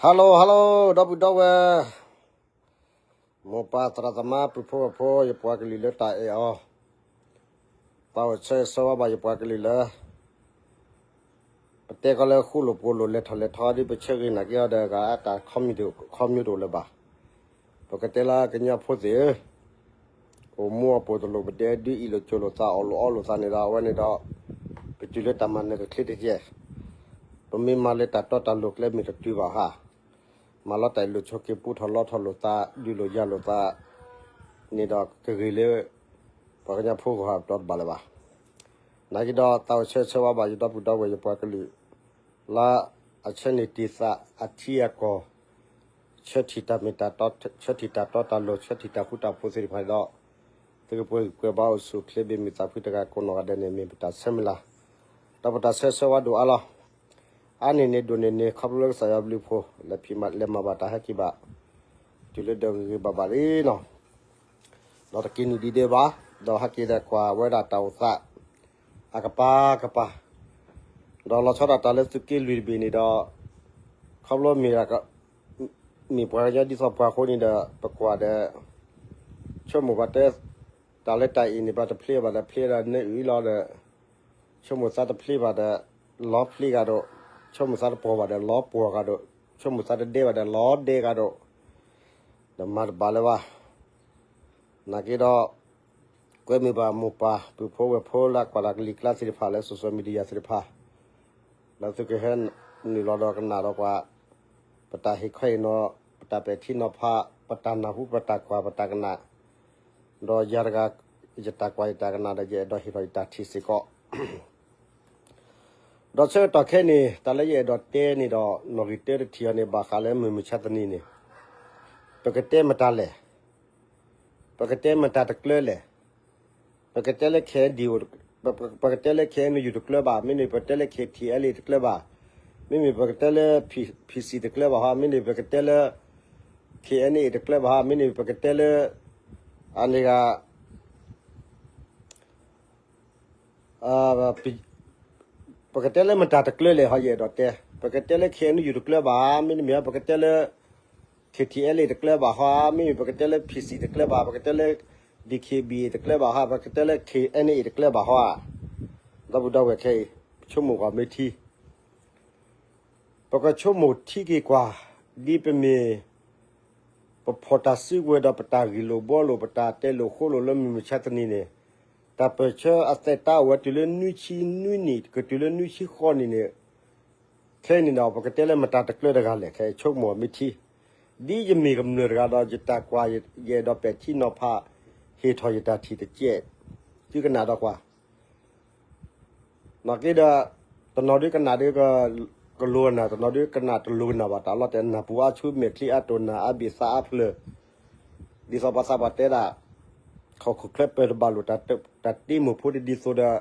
Hello hello ဒီပုၢ်ဒီဝဲၢ်, မိၢ်ပၢ်သရၣ်သမါ ပုၢ်ဖိဝဲၢ်ဖိ ယပှၤကလုာ်လၢတၢ်အဲၣ်အီၤ, သးအိၣ်ဆၢဂ့ၤဆၢဝါဘၣ်ယပှၤကလုာ်လၢ ပတဲကီးလၢဃူလိာ်ဖိးလိာ် လဲၤထီၣ်လဲၤထီ ဒ်ပဆၢဂ့ၤနာ်က့အီၤဒီး ဂၤအတၢ်ခီမ့ၢ်တအိၣ်လၢၤဘၣ်. ပကတဲလၢကညီဖိသ့ၣ်ဧၢ, အိၣ်မူအပိာ်တလိၣ် ပဒဲဒုးအ့ၣ်လိာ်ကၠိလိာ်သး အီၣ်လိာ်အီလိာ်သးန့ၣ်ဒီး အဝဲန့ၣ်ဒီး ပတုၤလၢတၢ်မၤနၢၤတချ့တယဲၢ်, ပမ့ၢ်မၤလၢတၢ်တီတၢ်လိၤကျဲမ့ၢ်တတုၤဘၣ်ဧါ, မၤလီၤတၢ်အ့ၣ်လိာ်ဆိးက့ ပူထီၣ်လီထီၣ်လိာ်သး ဒုးလိာ်ယၤလိာ်သးန့ၣ်ဒီး ကဂ့ၤလၢ ပှၤကညီဖိဂီၢ်ဟးပတီၢ်တဘၣ်လၢၤဘၣ်. နာ်က့ဒီး သးအိၣ်ဆၢဂ့ၤဆၢဝါဘၣ်ယဒီပုၢ်ဒီဝဲၢ်ယပှၤကလုာ် လၢအဆၢန့ၢ်တ့ၢ်သးအထံအကီၢ် ဆၢထံၣ်တၢ်မ့ၢ်တၢ်တီ ဆၢထံၣ်တၢ်တီတၢ်လိၤ ဆၢထံၣ်တၢ်ဃူတၢ်ဖိးသ့ၣ်တဖၣ်န့ၣ်ဒီး သုကပှဲၤဂံၢ်ပှဲၤဘါအိၣ်ဆူၣ်အိၣ်ချ့ ဘၣ်မုာ်သးဖှံတဂၤကိးနီၢ်ဂၤဒဲးန့ၣ် မ့ၢ်ပတၢ်ဆၢမုၢ်လၢ်, ဒီးပတၢ်ဆၢဂ့ၤဆၢဝါဒိၣ်အါလီၤ. အါန့ၢ်န့ၣ်ဒိၣ်န့ၢ်န့ၣ် ခီဖျိလၢကစၢ်ယွၤဘျုးဖှိၣ် လဲၤဖံးမၤလဲၤမၤဘၣ်တၢ်ဟဲက့ၤဘၣ် တုၤလၢဒီးဂ့ၤဂ့ၤဘၣ်ဘၣ်လံနီၤ. ဒီးတက့ၤနုာ်ဒံးဒဲးဘၣ်, ဒီးဟဲက့ၤဒီးကွၢ်ဝဲဒၣ်တၢ်အိၣ်သး အကပၤကပၤ, ဒီးလီၤဆီဒၣ်တၢ်လၢသုးက့လွံၢ်တဘ့ၣ်န့ၣ်ဒီး ခီဖျိမ့ၢ် မ့ၢ်ပှၤကညီဒ်သိးပှၤအဃိန့ၣ်ဒီး ပကွၢ်ဒီး ဆိကမိၣ်ပှၤတဲ တၢ်လၢတၢ်အံၤန့ၣ် ပှၤတဖျ့ဘၣ်ဒီး ဖျ့ဒၣ်နၢအုၣ်လီၤဒီး ဆိကမိၣ်သးတဖျ့ဘၣ်ဒီး လီၤဖျ့ကဒီး, ဆိကမိၣ်သးတပှီၢ်ဘၣ်ဒီး လီၤပှီၢ်ကဒီး, ဆိကမိၣ်သးတဒဲဘၣ်ဒီး လီၤဒဲကဒီး, ဒီးမၤတဘၣ်လၢၤဘၣ်. နာ်က့ဒီး ကွဲမုာ်ဘၣ်မိၢ်ပၢ် ပုၢ်ဖိဝဲၢ်ဖိလၢအကွၢ်တၢ်ကလံၤကျါသ့ၣ်တဖၣ် လၢ social media သ့ၣ်တဖၣ် လၢသုကဟဲနုာ်လီၤဒီးကနၣ်ဒီးကွၢ် ပတၢ်ဟ့ၣ်ခီဟ့ၣ်နီၤ, ပတၢ်ပဲာ်ထံနီၤဖး, ပတၢ်နၢ်ဟူ ပတၢ်ကွၢ် ပတၢ်ကနၣ်, ဒီးယၤတဂၤ ယတၢ်ကွၢ်ယတၢ်ကနၣ်ဒီး ယအဲၣ်ဒိးဟ့ၣ်ထီၣ်ယတၢ်ထံၣ်စ့ၢ်ကီး ဒီးဆၢကတီၢ်ခဲအံၤန့ၣ် တၢ်လၢယအဲၣ်ဒိးတဲန့ၣ်ဒီး နီၣ်ဂံၢ်တၢတထံၣ်အီၤန့ၣ် ဘၣ်ဃးလၢမုၢ်မဆါတနံၤန့ၣ် ပကတဲမတၤလဲၣ်, ပကတဲမတၤတကျၢလဲၣ်, ပကတဲလၢ ခဲဒံၣ်အိၣ်, ပကတဲလၢ ခဲအံၤယူၣ် တကျၢဘၣ်, မ့မ့ၢ်ပကတဲလၢ ခဲထံၣ်အဲလ်အ့ တကျၢဘၣ်, မ့မ့ၢ်ပကတဲလၢ ဖံၣ်စံၣ် တကျၢဘၣ်ဟီ, မ့မ့ၢ်ပကတဲလၢ ခဲအံၤန့ၣ် တကျၢဘၣ်ဟီ, မ့မ့ၢ်ပကတဲလၢ အန့ၣ်ဂၤ ပကတဲလၢမတၤတကျၢလဲၣ်ဟီ ယအဲၣ်ဒိးတဲ, ပကတဲလၢ ခဲအံၤယူၣ် တကျၢဘၣ်, မ့တမ့ၢ် ပကတဲလၢ ခဲထံၣ်အဲလ်အ့ တကျၢဘၣ်ဟီ, မ့မ့ၢ်ပကတဲလၢ ဖံၣ်စံၣ် တကျၢဘၣ်, ပကတဲလၢ ဒံၣ်ခဲဘံၣ် တကျၢဘၣ်ဟီ, ပကတဲလၢ ခဲအံၤန့ၣ် တကျၢဘၣ်ဟီဧါ. ဒီပုၢ်ဒီဝဲၢ်ခဲအံၤ ပဆိကမိၣ်ကွၢ်မ့ၢ်ထံ ပကဆိကမိၣ်ထံက့ၤကွၢ်, ဒ်ပမ့ၢ် ပဖီၣ်တၢ်စုကဝဲၤဒီး ပတၢ်ဂ့ၢ်လိာ်ဘှီလိာ် ပတၢ်တဲလိာ်ဃိလိာ်လၢမုၢ်မဆါတနံၤန့ၣ်, တၢ်ပၢၢ်ဆၢအသဲးတၢ်အိၣ်ဝဲတုၤလၢနွံဆံနွံနံၣ် ကတုၤလၢနွံဆံဃိးနံၣ်န့ၣ်, ခဲအံၤန့ၣ်ဒီး ပကတဲလၢမတၤတကျၢတဂၤလဲၣ် ခဲအံၤဆိကမိၣ်မ့ၢ်ထံ, ဒ်ယမ့ၢ်ကမျၢၢ်တဂၤဒီး ယတၢ်ကွၢ် ယအဲၣ်ဒိးပဲာ်ထံနီၤဖး ဟ့ၣ်ထီၣ်ယတၢ်ထံၣ်တကဲး, သုကနၣ်ဒီးကွၢ် နာ်က့ဒီး တနီၤဒုကနၣ်ဒု ကလိၤနၢ်, တနီၤဒုကနၣ်တလိၤနၢ်ဘၣ်, တၢ်လီၤတဲာ် နၢ်ပူၤအါဆူ မဲာ်ချံအါတိၢ် နၢ်အါဘ့ၣ်သးအါဖျၢၣ်, ဒ်သိးပှၤသးပှၢ်တဲဒၣ် ဟီၣ်ခိၣ်ချၢပၢၤတဘၣ်လိာ် တၢ်တ့မိၢ်ဖိတဒ်သိးဒီး တၢ်တ့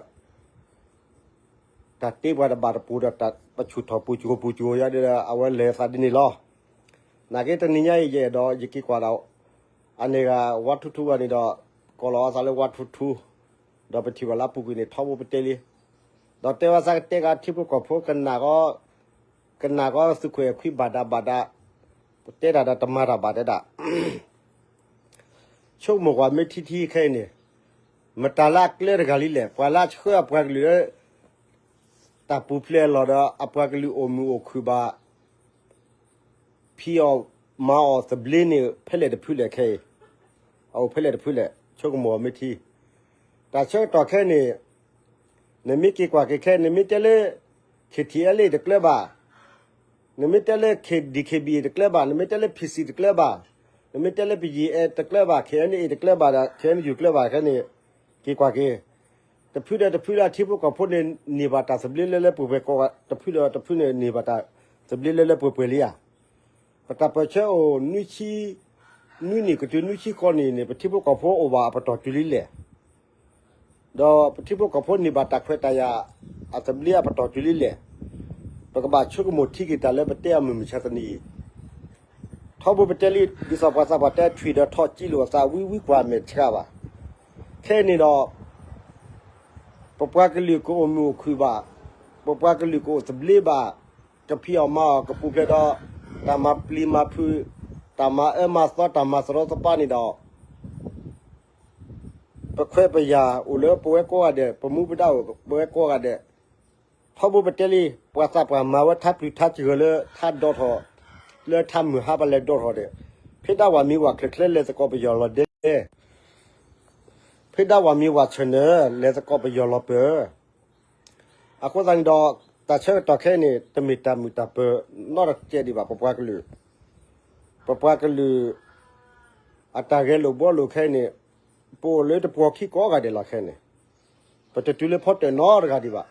ပှၤတဘၣ်တပူၤဒီး ပဆူၣ်ထီၣ်ပူၤစှိၤပူၤစှိၤယါဒီး အဝဲလဲၤသးဒ်န့ၣ်လီၤ. နာ်က့တနံၤညါအံၤ ယအဲၣ်ဒိးယက့ၤကွၢ်ဒီး အန့ၣ်ဂၤ ဝါထူထူဂၤန့ၣ်ဒီး ကိးလီၤအသးလၢဝါထူထူ, ဒီးပထံၣ်ဘၣ်လၢအပူၤကွံာ်န့ၣ် ထီဘိပတဲလံ, ဒီးတဲဝဲသးကတဲဂၤထံဖိကီၢ်ဖိ ကနၣ်ကီ ကနၣ်ကီသုးခိၣ်အဲၣ်ခွံဘၣ်ဒါဘၣ်ဒါ, ပတဲတၢ်ဒီးတမၤတၢ်ဘၣ်တဲဒၣ် ဆိကမိၣ်ကွၢ်မ့ၢ်ထံထံခဲအံၤန့ၣ်, မတၤလၢအကျဲတဂၤလံလဲၣ်, ပှၤလၢအဆှၢအပှၤကလုာ်လၢ တၢ်ပူၤဖျဲးအလီၢ်ဒီး အပှၤကလုာ်အိၣ်မုာ်အိၣ်ခုၣ်ဘၣ် ဖံးအီၣ်မၤအီၣ်သဘျ့န့ၣ် ဖဲလဲၣ်တဖုလဲၣ်ခဲအံၤ, အအိၣ်ဖဲလဲၣ်တဖုလဲၣ်, ဆိကမိၣ်အီၤမ့ၢ်ထံ, တၢ်ဆၢကတီၢ်ခဲအံၤန့ၣ်, နမ့ၢ်က့ၤကွၢ်က့ၤခဲအံၤ နမ့ၢ်တဲလၢ ခဲထံၣ်အဲလ်အ့ တကျၢဘၣ်, နမ့ၢ်တဲလၢ ခဲဒံၣ်ခဲဘံၣ် တကျၢဘၣ်, နမ့ၢ်တဲလၢ ဖံၣ်စံၣ် တကျၢဘၣ်, နမ့ၢ်တဲလၢ ပယံၤအဲ တကျၢဘၣ်, ခဲအံၤန့ၣ် တကျၢဘၣ်ဒီး ခဲအံၤယူၣ် တကျၢဘၣ်ခဲအံၤန့ၣ်, က့ၤကွၢ်က့ၤ တဖုဒီးတဖုလၢအထံဖိကီၢ်ဖိန့ၣ် န့ၢ်ဘၣ်တၢ်သဘျ့လၢလၢပှဲၤပှဲၤကိးဂၤ, တဖုဒီးတဖုန့ၣ် န့ၢ်ဘၣ်တၢ်သဘျ့လၢလၢပှဲၤပှဲၤလံဧါ. ပတၢ်ပၢၢ်ဆၢအိၣ် နွံဆံနွံနံၣ်ကတုၤနွံဆံဃိးနံၣ်န့ၣ် ပထံဖိကီၢ်ဖိအိၣ်ဘၣ်အပတီၢ်တုၤလံလဲၣ်. ဒီးပထံဖိကီၢ်ဖိန့ၢ်ဘၣ်တၢ်ခွဲးတၢ်ယာ် အသဘျ့အပတီၢ်တုၤလံလဲၣ်. ပကဘၣ်ဆိကမိၣ်ထံက့ၤတၢ်လၢပတဲအမုၢ်မဆါတနံၤအံၤ ထီဘိပတဲလံ ဒ်သိးပှၤသးပှၢ်တဲထွံၣ်ဒီးထီၣ်ကံလိာ်အသးဝံဝံကွၢ်မဲာ်ဆှးဘၣ်. ခဲအံၤန့ၣ်ဒီး ပပှၤကလုာ်ကအိၣ်မုာ်အိၣ်ခုၣ်ဘၣ်, ပပှၤကလုာ်ကအိၣ်သဘျ့ဘၣ်, ကဖံးအီၣ်မၤအီၣ်ကပူၤဖျဲးဒီး တၢ်မၤပျံၤမၤဖုး, တၢ်မၤအၢမၤသီ, တၢ်မၤသရီသပၢန့ၣ်ဒီး ပခွဲးပယာ်အိၣ်လၢပဝဲကိးဂၤဒဲး, ပမူပဒါအိၣ်ပဝဲကိးဂၤဒဲး, ထီဘိပတဲလံ, ပှၤသးပှၢ်မၤဝဲထါပျုၤထါစှၤလၢထါဒိးထီၣ်, လၢထါမုၢ်ဟါပလဲၤဒိးထီၣ်ဒီး, ဖဲဒၣ်ဝဲမ့ၢ်ဝဲချၢၣ်ချၢလဲၤသကိးပယီၤလီၤဒဲး, ဖဲဒၣ်ဝဲမ့ၢ်ဝဲဆၢၣ်နၢၤ လဲၤသကိးပယီၤလီၤပၢၤ အဃိသတးန့ၣ်ဒီး တၢ်ဆၢကတီၢ်ခဲအံၤန့ၣ် တမ့ၢ်တၢ်မုာ်တၢ်ပၢၤနီတစဲးဒံးဘၣ် ပပှၤကလုာ်, ပပှၤကလုာ် အတၢ်ဂဲၤလိာ်ဘှီလိာ်ခဲအံၤန့ၣ် ပအိၣ်လၢတပှီၤခံကိးဂၤဒဲးလီၤခဲအံၤန့ၣ်, ပတတုၤလၢဖီတၢၣ်နီတဂၤဒံးဘၣ်.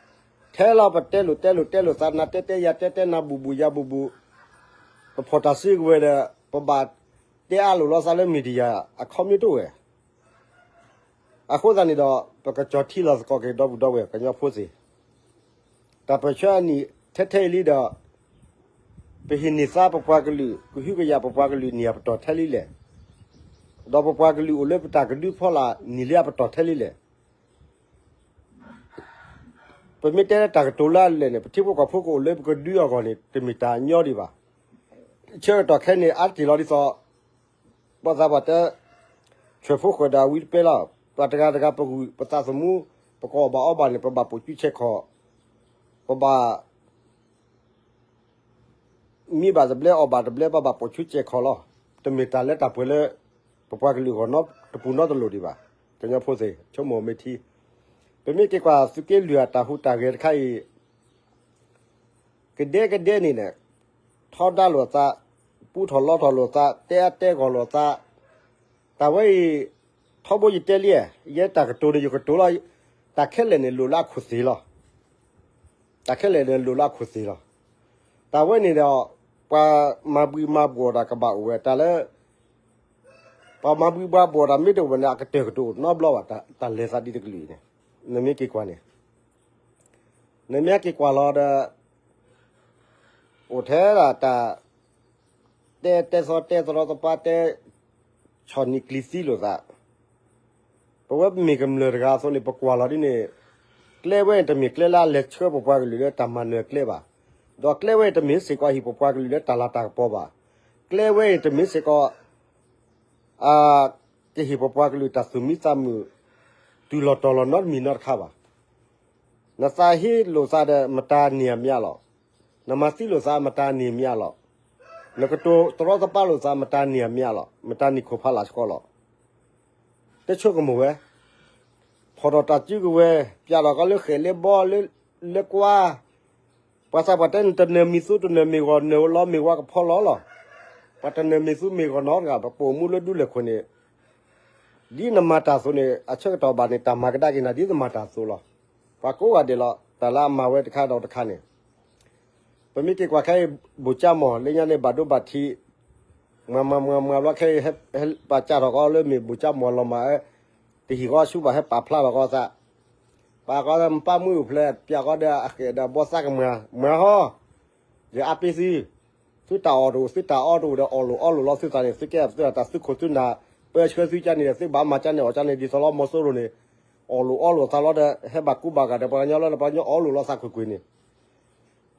ထဲလီၤပတဲလိာ်တဲလိာ်တဲလိာ်သး နၤတဲတဲယၤတဲတဲ နၤဘူးဘူးယၤဘူးဘူး, ပဖီၣ်တၢ်စုကဝဲၤဒီး ပဘၣ်တဲအါလိာ်လီၤသးလၢ media အခီပညီတအိၣ်ဝဲ အဃိသတးန့ၣ်ဒီး ပကကၠီၤထံလီၤသကိးက့ၤ ဒီပုၢ်ဒီဝဲၢ်ကညီဖိသ့ၣ်, တၢ်ပၢၢ်ဆၢအနံၣ်ထဲထဲအံၤလံဒီး ပဟံးန့ၢ်သါပပှၤကလုာ် ကဟုကယာ်ပပှၤကလုာ်နံၣ်အပတီၢ်ထဲလံလဲၣ်, ဒီးပပှၤကလုာ်အိၣ်လၢပတၢ်ကဒုဖီလာ်နံၣ်လံအပတီၢ်ထဲလံလဲၣ်. ပမ့ၢ်တဲတၢ်ကတိၤလၢအလဲၣ်န့ၣ် ပထံဖိကီၢ်ဖိကအိၣ်လၢပကဒုအဂီၢ်န့ၣ် တမ့ၢ်တၢ်ညီဒံးဘၣ်. ဆၢကတီၢ်ခဲအံၤန့ၣ် အါတက့ၢ်လီၤဒ်သိး ပှၤသးပှၢ်တဲ ဆွဲၣ်ဖိဃၢၤဒီးအဝံတပဲလီၤ. ပှၤတဂၤတဂၤပဂုာ်ပသးသမူ ပကအီၣ်ဘၣ်အီဘၣ်န့ၣ် ပဘၣ်ပိာ်ကူဆဲးခီၣ်, ပဘၣ် မံဘၣ်တဘျဲ အီၣ်ဘၣ်တဘျဲ ပဘၣ်ပိာ်ကူဆဲးခီၣ်လီၤ. တမ့ၢ်တၢ်လၢတၢ်ပှဲၤလၢ ပပှၤကလုာ်အဂီၢ်နီတပူၤနီတလိၤဒံးဘၣ်. ကညီဖိသ့ၣ် ဆိကမိၣ်မ့ၢ်ထံ, ပမ့ၢ်က့ၤကွၢ်သုးက့လွံၢ်အတၢ်ဟူးတၢ်ဂဲၤတခါအံၤ ကဒဲကဒဲန့ၣ်န့ၣ် ထီဒါလိာ်သး, ပူထီၣ်လီထီၣ်လိာ်သး, တဲအါတဲဂီၢ်လိာ်သး, တၢ်ဝဲအံၤ ထီဘိယတဲလံ, ယဲတၢ်ကတိၤန့ၣ် ယကတိၤလီၤ, တၢ်ခဲလၢာ်န့ၣ်လိၣ်လၢအခိၣ်သ့ၣ်လီၤ. တၢ်ခဲလၢာ်န့ၣ်လိၣ်လၢအခိၣ်သ့ၣ်လီၤ. တၢ်ဝဲန့ၣ်ဒီး ပှၤမၤဘှံးမၤဘှီၣ်တၢ်ကဘၣ်အိၣ်ဝဲ, တၢ်လၢ ပှၤမၤဘှံးမၤဘှီၣ်တၢ်မ့ၢ်တအိၣ်ဘၣ်န့ၣ် အကတၢၢ်ကတအိၣ်နီတဘျီဘၣ်, တၢ်လဲၤသးဒ်တကလုာ်အံၤန့ၣ်, နမ့ၢ်က့ၤကွၢ်န့ၣ် နမ့ၢ်က့ၤကွၢ်လီၤဒီး အိၣ်ထဲဒၣ်တၢ် တဲတဲသီတဲသရီသပၢ်တဲ ဆီၣ်နံၤကျံၤသံလိာ်သး, ပဝဲပမ့ၢ်ကမျၢၢ်တဂၤအသိးန့ၣ် ပကွၢ်လီၤဒ်န့ၣ်, ကျဲဝဲန့ၣ်တမ့ၢ်ကျဲလၢအလဲၤဆှၢပပှၤကလုာ်လၢတၢ်မၤနၢၤကျဲဘၣ်, ဒီးကျဲဝဲန့ၣ်တမ့ၢ်စ့ၢ်ကီးဟ့ၣ်ပပှၤကလုာ်လၢတၢ်လၤတၢ်ကပီၤဘၣ်, ကျဲဝဲန့ၣ်တမ့ၢ်စ့ၢ်ကီး အကဟ့ၣ်ပပှၤကလုာ်တၢ်သူၣ်မံသးမုာ် တုၤလီၤတီၤလီၤနီတမံၤနီတခါဘၣ်. နသးဟ့လိာ်သးဒီး မတၤန့ၢ်အမါလီၤ. နမၤသံလိာ်သး မတၤန့ၢ်မါလီၤ. နကတိၤသရီသပၢလိာ်သး မတၤန့ၢ်အမါလီၤ. မတၤန့ၢ်ခိၣ်ဖးလၢ်ဆှီလီၤ. တဆိကမိၣ်ဝဲ, ဖီၣ်ထီၣ်တၢ်စုကဝဲၤ, ပျးထီၣ်ကီးလၢဃဲၣ်လၢဘီ လၢကွါ, ပှၤသးပှၢ်တဲနတနၢၤမံၤသူ တနၢၤမ့ၢ်ဂီၤ နၢၤလီၤမ့ၢ်ဝါကဖီလီၤလီၤ. ပှၤတနၢၤမံၤသူမ့ၢ်ဂီၤနီတဂၤ ပပိာ်မူလၢဒူလဲၢ်ခိၣ်န့ၣ် ဒ်နမၤတၢ်အသိးန့ၣ် အဆၢကတီၢ်ဘၣ်န့ၣ် တၢ်မၤကဒါက့ၤနၤဒ်နမၤတၢ်အသိးလီၤ. ပှၤကိးဂၤဒဲးလီၤ. တၢ်လၢအမၤဝဲတခါဒီးတခါန့ၣ် ပမ့ၢ်က့ၤကွၢ်ခဲအံၤ ဘိၣ်ကၠၢ်မီၢ် လၢညါန့ၣ် ဘၣ်ဒိဘၣ်ထံး မၤမၤမၤမၤဘျီခဲအံၤ ဟဲပာ်စးထီၣ်ကီးလၢမ့ၢ်ဘိၣ်ကၠၢ်မီၢ်လီၤမၢ် တဟံၣ်ကီးဆူဘၣ် ဟဲပာ်ဖျါထီၣ်ကီးသး ပာ်ကီးမပၢ်မုၢ်အိၣ်ဖျဲး ပျးကီးဒီးအဃဲၣ်ဒီးဘီသးကမၤ မၤဟီ ယအါပ့ၤသု သုတၢ်အီၣ်တအိၣ် သုတၢ်အီတအိၣ်ဒီး အီၣ်လိာ်အီလိာ်လီၤသုသးန့ၣ် သုကဲသုတၢ် သုခိၣ်သုနၢ် ပၢဆှၢသုကါန့ၣ်ဒီး သုဘၣ်မၤကါန့ၣ် အီၣ်ကါန့ၣ် ဒ်သိးလီၤ မီၤစိရိၤန့ၣ် အီၣ်လိာ်အီလိာ်သးလီၤဒီး ဟဲဘၣ်ကူဘၣ်ဂာ်ဒီးပှၤကညီလီၤဒီး ပှၤကညီအီၣ်လိာ်လီၤသးကွ့ၢ်ကွ့ၢ်န့ၣ်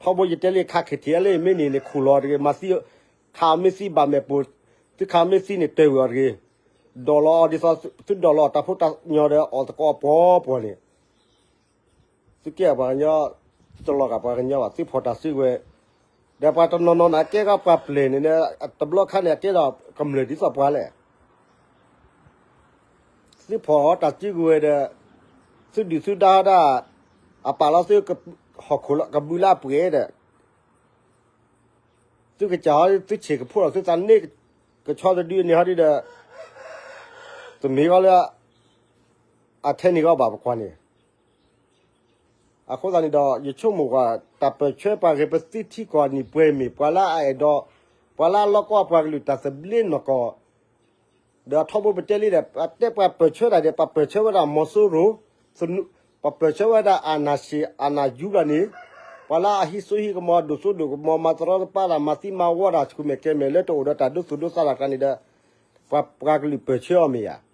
ထီဘိယတဲလံ ခး ခ့ထံၣ်အဲလၢမ့ၢ်န့ၣ်န့ၣ် ခူၣ်လီၤတဂ့ၤ မၤသံ ခးမ့ၢ်သံဘၣ်မဲာ်ပိၢ် သုခးမ့ၢ်သံန့ၣ် တၢၢ်ဝံၤအီၤတဂ့ၤ ဒိးလီၤအီၤဒ်သိးသုဒိးလီၤအီၤတၢ်ဖိတၢ်ညိးဒီး အီၣ်သကိးအပှီၤပှီၤန့ၣ် သုကဲပှၤကညီ တလီၤဂာ်ပှၤကညီဘၣ် သုဖီၣ်တၢ်စုကဝဲၤ ဒီးပှၤတနီၤနီၤန့ၣ် အကဲကီးပှၤပျဲၢ်န့ၣ် တဘျီခါန့ၣ် အကဲဒီးကမျၢၢ်ဒ်သိးပှၤလဲၣ် သုဖီၣ်တၢ်စုကဝဲၤဒီး သုဒုၣ်သုဒါဒၣ် အပာ်လီၤသုဟီၣ်ခိၣ်ကဘုလၢအပှဲၤဒီး သုကစၢ်ဟီ သုဆ့ၣ်ကဖိၣ်လီၤသုသးန့ၣ် ကဆီတဒုန့ၣ်ဟီဒ်ဒီး တမ့ၢ်ဂီၢ်လၢ အထဲန့ၣ်ဂီၢ်ဘၣ်ပကွၢ်န့ၣ် အဃိသတးန့ၣ်ဒီး ယဆိကမိၣ်ကွၢ် တၢ်ပၢၢ်ဆၢပှၤဂ့ၤ ပသံထံကီၢ်အနံၣ်ပှဲၤမ့ၢ် ပှၤလၢအအဲၣ်ဒိး ပှၤလၢအလီၢ်ကီၢ်ပှၤကလုာ်တၢ်သဘျ့နီၢ်ကီၢ် ဒီးထီဘိပတဲလံဒီး ပတဲပှၤပၢၢ်ဆၢတၢ်ဒီး ပပၢၢ်ဆၢဝဲဒၣ်မီၤစိရိၤ ပပၢၢ်ဆၢဝဲဒၣ်အနၢ်ဆံးအနၢ်ယူဘျီန့ၣ် ပှၤလၢအဟံးစိဟံးကမီၤ ဒိၣ်စိဒိၣ်ကမီၤ မၤသရီတပါတၢ် မၤသံမၤဝီတၢ် ဆူၣ်မဲာ်ကဲၤမဲာ်လၢတအိၣ်ဒီးတၢ်ဒိသူၣ်ဒိသးတၢ်ကျါန့ၣ်ဒီး ပှၤပှၤကလုာ်ပၢၢ်ဆၢအီၤမ့ၢ်ဧါ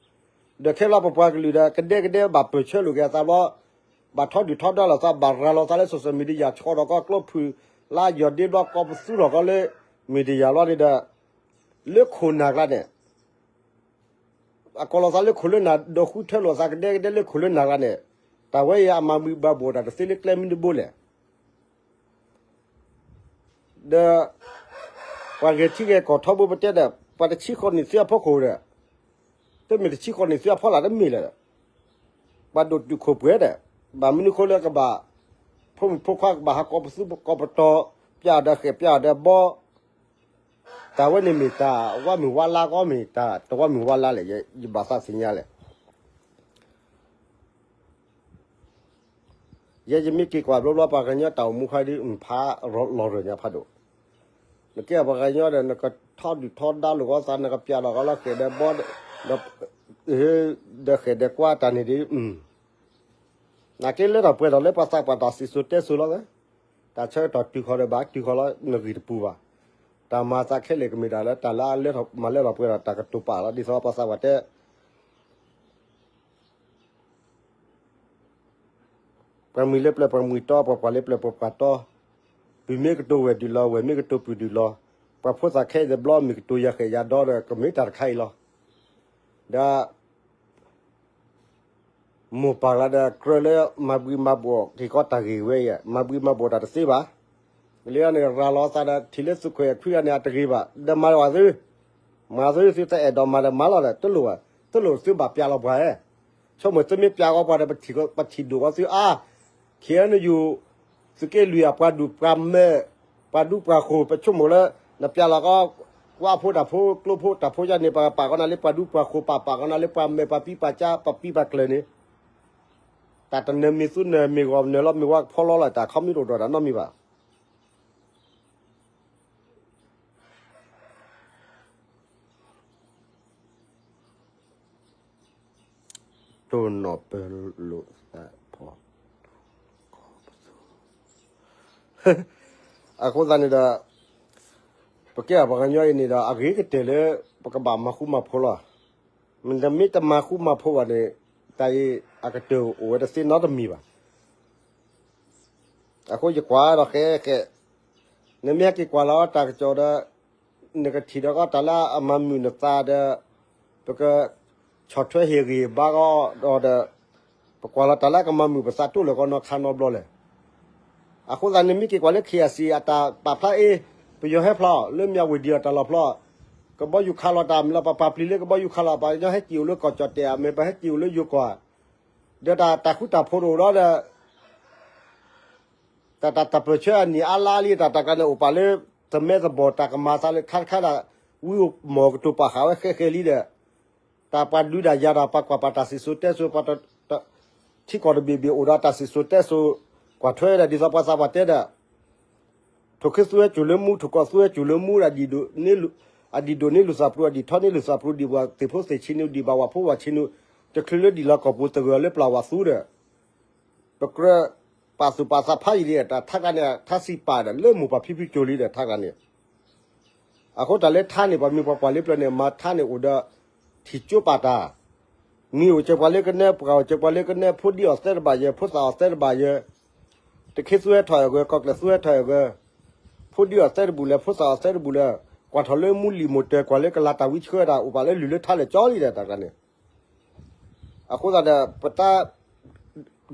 ဒီးခဲလၢာ်ပပှၤကလုာ်ဒီး ကဒဲကဒဲဘၣ်ပၢၢ်ဆၢလိာ်က့ၤအသးဘျီ ဘၣ်ထီဒုၣ်ထီဒါလိာ်သး ဘၣ်ရၤလီၤသးလၢ social media ဆှီထီၣ်ကီးကျိဖုၣ် လၢယီၢ်ဒ့ဘျီ ကိးပသူထီၣ်ကီးလၢ မ့ၢ်တယၤလီၤဒီး လၢခိၣ်နၢ်ကျါန့ၣ် အကိးလီၤသးလၢခိၣ်လၢနၢ် ဒီးဃုထၢလိာ်သးကဒဲကဒဲလၢခိၣ်လၢနၢ်ကျါန့ၣ် တၢ်ဝဲအံၤအမၤဘှံးဘၣ်ဘှီးတၢ်တသ့လၢကျဲမနုၤတဘိလဲၣ်. ဒီး ပှၤဂဲၤထံဂဲၤကီၢ်ထီဘိပတဲဒီး ပှၤတဆံဃီနံၣ်သုအဖီခိၣ်ဒီး တမ့ၢ်တဆံဃီနံၣ်သုအဖီလာ်တမ့ၢ်လၢၤဒီး ပှၤဒိၣ်တုာ်ခိၣ်ပှဲၤဒီး ဘၣ်မနုၤဃိလၢကဘၣ် ဖိမုၣ်ဖိခွါကဘၣ်ဟးကိးပသူကိးပတီၤ ပျးအီၤဒီးဃဲၣ်ပျးအီၤဒီးဘီ တၢ်ဝဲန့ၣ်မ့ၢ်တၢ်ဝါမုၢ်ဝါလါကီမ့ၢ်တၢ်တဝါမုၢ်ဝါလါလဲၣ် ယဘၣ်သးသ့ၣ်ညါလဲၣ်. ယဲယမ့ၢ်က့ၤကွၢ်ဘျီဘျီ ပှၤကညီတၢ်အိၣ်မူခါဒ် ဖးလီၤရၢၢ်ညါဖးဒိၣ်, နကဲပှၤကညီဒီး နကထီဒုၣ်ထီဒါလိာ်ကီသး နကပျးလီၤကီလၢဃဲၣ်ဒီးဘီ ဒီးဃဲၣ်ဒီးကွါတၢ်န့ၣ်ဒ် နာ်က့လၢထီၣ်ပှဲၤထီၣ်လၢပှၤသးပှၢ်တၢ်စံၣ်စိၤတဲစိၤလီၤဝဲ, တၢ်ဆၢကတီၢ်တုၤဃီၤဒီးဘၣ်တုၤဃီၤလီၤ နဂံၢ်တပူၤဘၣ်, တၢ်မၤသးခဲလၢာ်ကမ့ၢ်တၢ်လၢတၢ်လၢအလၢထီၣ်မၤလၢထီၣ်ပှဲၤထီၣ်တၢ်ကတိၤပာ်လီၤ ဒ်သိးပှၤသးပှၢ်တဲ ပှၤမှံၤလၢပျၢၤပှၤမှံၤတီ ပှၤပှၢ်လၢပျၢၤပှၤပှၢ်တီ, ပုၢ်မ့ၢ်ကတိၤဝဲၢ်ဒုၣ်လီၤ ဝဲၢ်မ့ၢ်ကတိၤပုၢ်ဒုၣ်လီၤ, ပှၤဖိသၣ်ခဲအံၤတဘျီမ့ၢ်ကတိၤယၤဃဲၣ်ယၤဒီဒီး ကမ့ၢ်တၢ်တခါအံၤလီၤ. ဒီး မိၢ်ပၢ်လၢဒီးကြၢးလၢမၤဘှံးမၤဘှီးက့ၤကီးတၢ်ဂ့ၢ်ဝဲအံၤ မၤဘှံးမၤဘှီးတၢ်တသ့ဘၣ်. လၢန့ၣ်ရၤလီၤသးဒီး ထံၣ်လၢသုးခွဲးအခွံဂၤန့ၣ် အတဂ့ၤဘၣ် ဒီးမၤဝဲသု, မၤသုသုတအဲၣ်ဒိးမၤဒီးမၤလီၤဒီး တလိၣ်ဘၣ်, တလိၣ်သုဘၣ်ပျးလီၤပှၤဧၢ, ဆိကမိၣ်သုမ့ၢ်ပျးဃီပှၤဒီး ပထံၣ်ဒိၣ်ဃီသုအါ, ခဲအံၤနယူၤ သုးက့လွံၢ်အပှၤဒူၣ်ပှၤမဲာ်, ပှၤဒူပှၤဃိၤ ပဆိကမိၣ်လၢ နပျးလီၤကီ ကွၢ်ဖိတၢ်ဖိ ကျိဖိတၢ်ဖိယါန့ၣ် ပကပာ်ကီးနၤလၢပှၤဒူပှၤဃိၤ ပာ်ပာ်ကီးနၤလၢပှၤမဲာ်ပှၤပံပှၤကၠါ ပှၤပံပှၤကျၢၤန့ၣ်, တၢ်တနၢၤမ့ၢ်သူနၢၤမ့ၢ်ဂီၤနၢၤလီၤမ့ၢ်ဝါကဖီလီၤလီၤ တၢ်ခီမ့ၢ်တအိၣ်ဒီးတၢ်နီတမံၤဘၣ်. တိၢ်နီၣ်ပၢၤလိာ်သးဖီ အဃိသတးန့ၣ်ဒီး ပကဲပှၤကညီအံၤန့ၣ်ဒီး အဂ့ၤကတၢၢ်လၢ ပကဘၣ်မၤဃူမၤဖိးလီၤ. မ့တမ့ၢ်တမၤဃူမၤဖိးဘၣ်န့ၣ် တၢ်အံၤအကတၢၢ်အိၣ်ဝဲတသ့နီတမံၤဘၣ်. အဃိယကွၢ်ဒီးဃဲဃဲ, နမ့ၢ်ဟဲက့ၤကွၢ်လီၤတၢ်ကစီၣ်ဒီး နကထံၣ်ဒီးကီးတၢ်လၢအမၤမုာ်နသးဒီး ပကဆီၣ်ထွဲဟ့ၣ်ဂံၢ်ဘါကီးဒီး ပကွၢ်လီၤတၢ်လၢကမၤမုာ်ပသးတိၢ်လၢကီးနီၢ်ခါနီတဘျီလဲၣ်. အဃိသတးန့ၣ်မ့ၢ်က့ၤကွၢ်လၢ ခ့အစံး အတၢ်ပာ်ဖျါအ့ၣ် ပယီၤဟဲဖျါအီၤ လၢမၠးဝ့ၢ်ဒံးအီၤတၢ်လီၢ်ဖျါအီၤ, ကဘီယူၤခးလီၤတၢ်မ့ၢ်လီၤ ပပာ်ပျံၤလၢကဘီယူၤခးလီၤ ပှၤကညီဟဲက့ၤအိၣ်လၢကီၢ်ကၠီၣ်တဲာ် မ့ၢ်ပဟဲက့ၤအိၣ်လၢယိၤကီၢ်ဧါ, ဒီးတၢ်ဃူတၢ်ဖိးတအိၣ်ဒီး တၢ်တၢ်ပၢၢ်ဆၢအနံၣ်အါလါလံ တၢ်တၢ်ကျါန့ၣ် အိၣ်ပာ်လၢ သမၢသဘီၣ် တၢ်ကမၤသးလၢခါတခါဒၣ် ဝံအိၣ်မီၢ်ကတိၤပာ်ဃာ်ဝဲဃဲဃဲလံဒီး တၢ်ပှၤဒုးတၢ်ယၤတၢ် ပှၤကွၢ်ပှၤတၢ်စံၣ်စိၤတဲစိၤ ပှၤ ထံကီၢ်တဘ့ၣ်ဘ့ၣ်အိၣ်ဒီးတၢ်စံၣ်စိၤတဲစိၤ ကွၢ်ထွဲဒီး ဒ်သိးပှၤသးပှၢ်တဲဒီး ထိၣ်ခ့သူဝဲစိၤလၢမူ ထိၣ်ကီၢ်သူဝဲစိၤလၢမူ အဒံၣ်ဒိၣ်န့ၢ်လူၤသးပျိ အဒံၣ်ထီၣ်န့ၢ်လူၤသးပျိ ဒံၣ်ဘၣ်သ့ၣ်ဖိသ့ၣ်ဆံးန့ၣ် ဒံၣ်ဘၣ်ဝၣ်ဖိဝၣ်ဆံးန့ၣ် တချုးလၢဒံၣ်လီၤကီၢ်ပူၤ သဂၢၢ်လၢပျၢ်ဝၣ်သူဒီး ပကြၢးပာ်သူၣ်ပာ်သးဖးယံာ်လံ တၢ်ထါကျါန့ၣ် ထါစံးပာ်ဒီး လၢမိၢ်ပၢ်ဖံဖုစိၤလံဒီး ထါကျါန့ၣ် အဃိတၢ်လၢထါန့ၣ် ပှၤမ့ၢ်ပှၤကွၢ်လၢပျၢၤန့ၣ် မၤထါန့ၣ်အိၣ်ဒီး ထံၣ်ကၠိပာ်တၢ်, မံၤအိၣ်စၢၤပှၤလၢကနဲ ပှၤအိၣ်စၢၤပှၤလၢကနဲ ဖိဒံၣ်အီၣ်သဲတဘၣ်ယဲ ဖိသၣ်အီၣ်သဲတဘၣ်ယဲ, တခ့သူဟဲထီၣ်အဂၢၢ် ကီၢ်ကျၢၢ်သူဟဲထီၣ်အဂၢၢ်, ဖိဒံၣ်အီၣ်သဲတဘူၣ်လဲၣ် ဖိသၣ်အီၣ်သဲတဘူၣ်လဲၣ်, ကွၢ်ထီၣ်လၢမူလံာ်မိၢ်တၢၤ ကွၢ်လၢကလၤတၢ်ဝံဆှၢတၢ် အိၣ်ပာ်လၢလုၢ်လၢထါလဲၣ်ကၠီလံဒီး တၢ်ကျါန့ၣ် အဃိသတးဒီး ပသး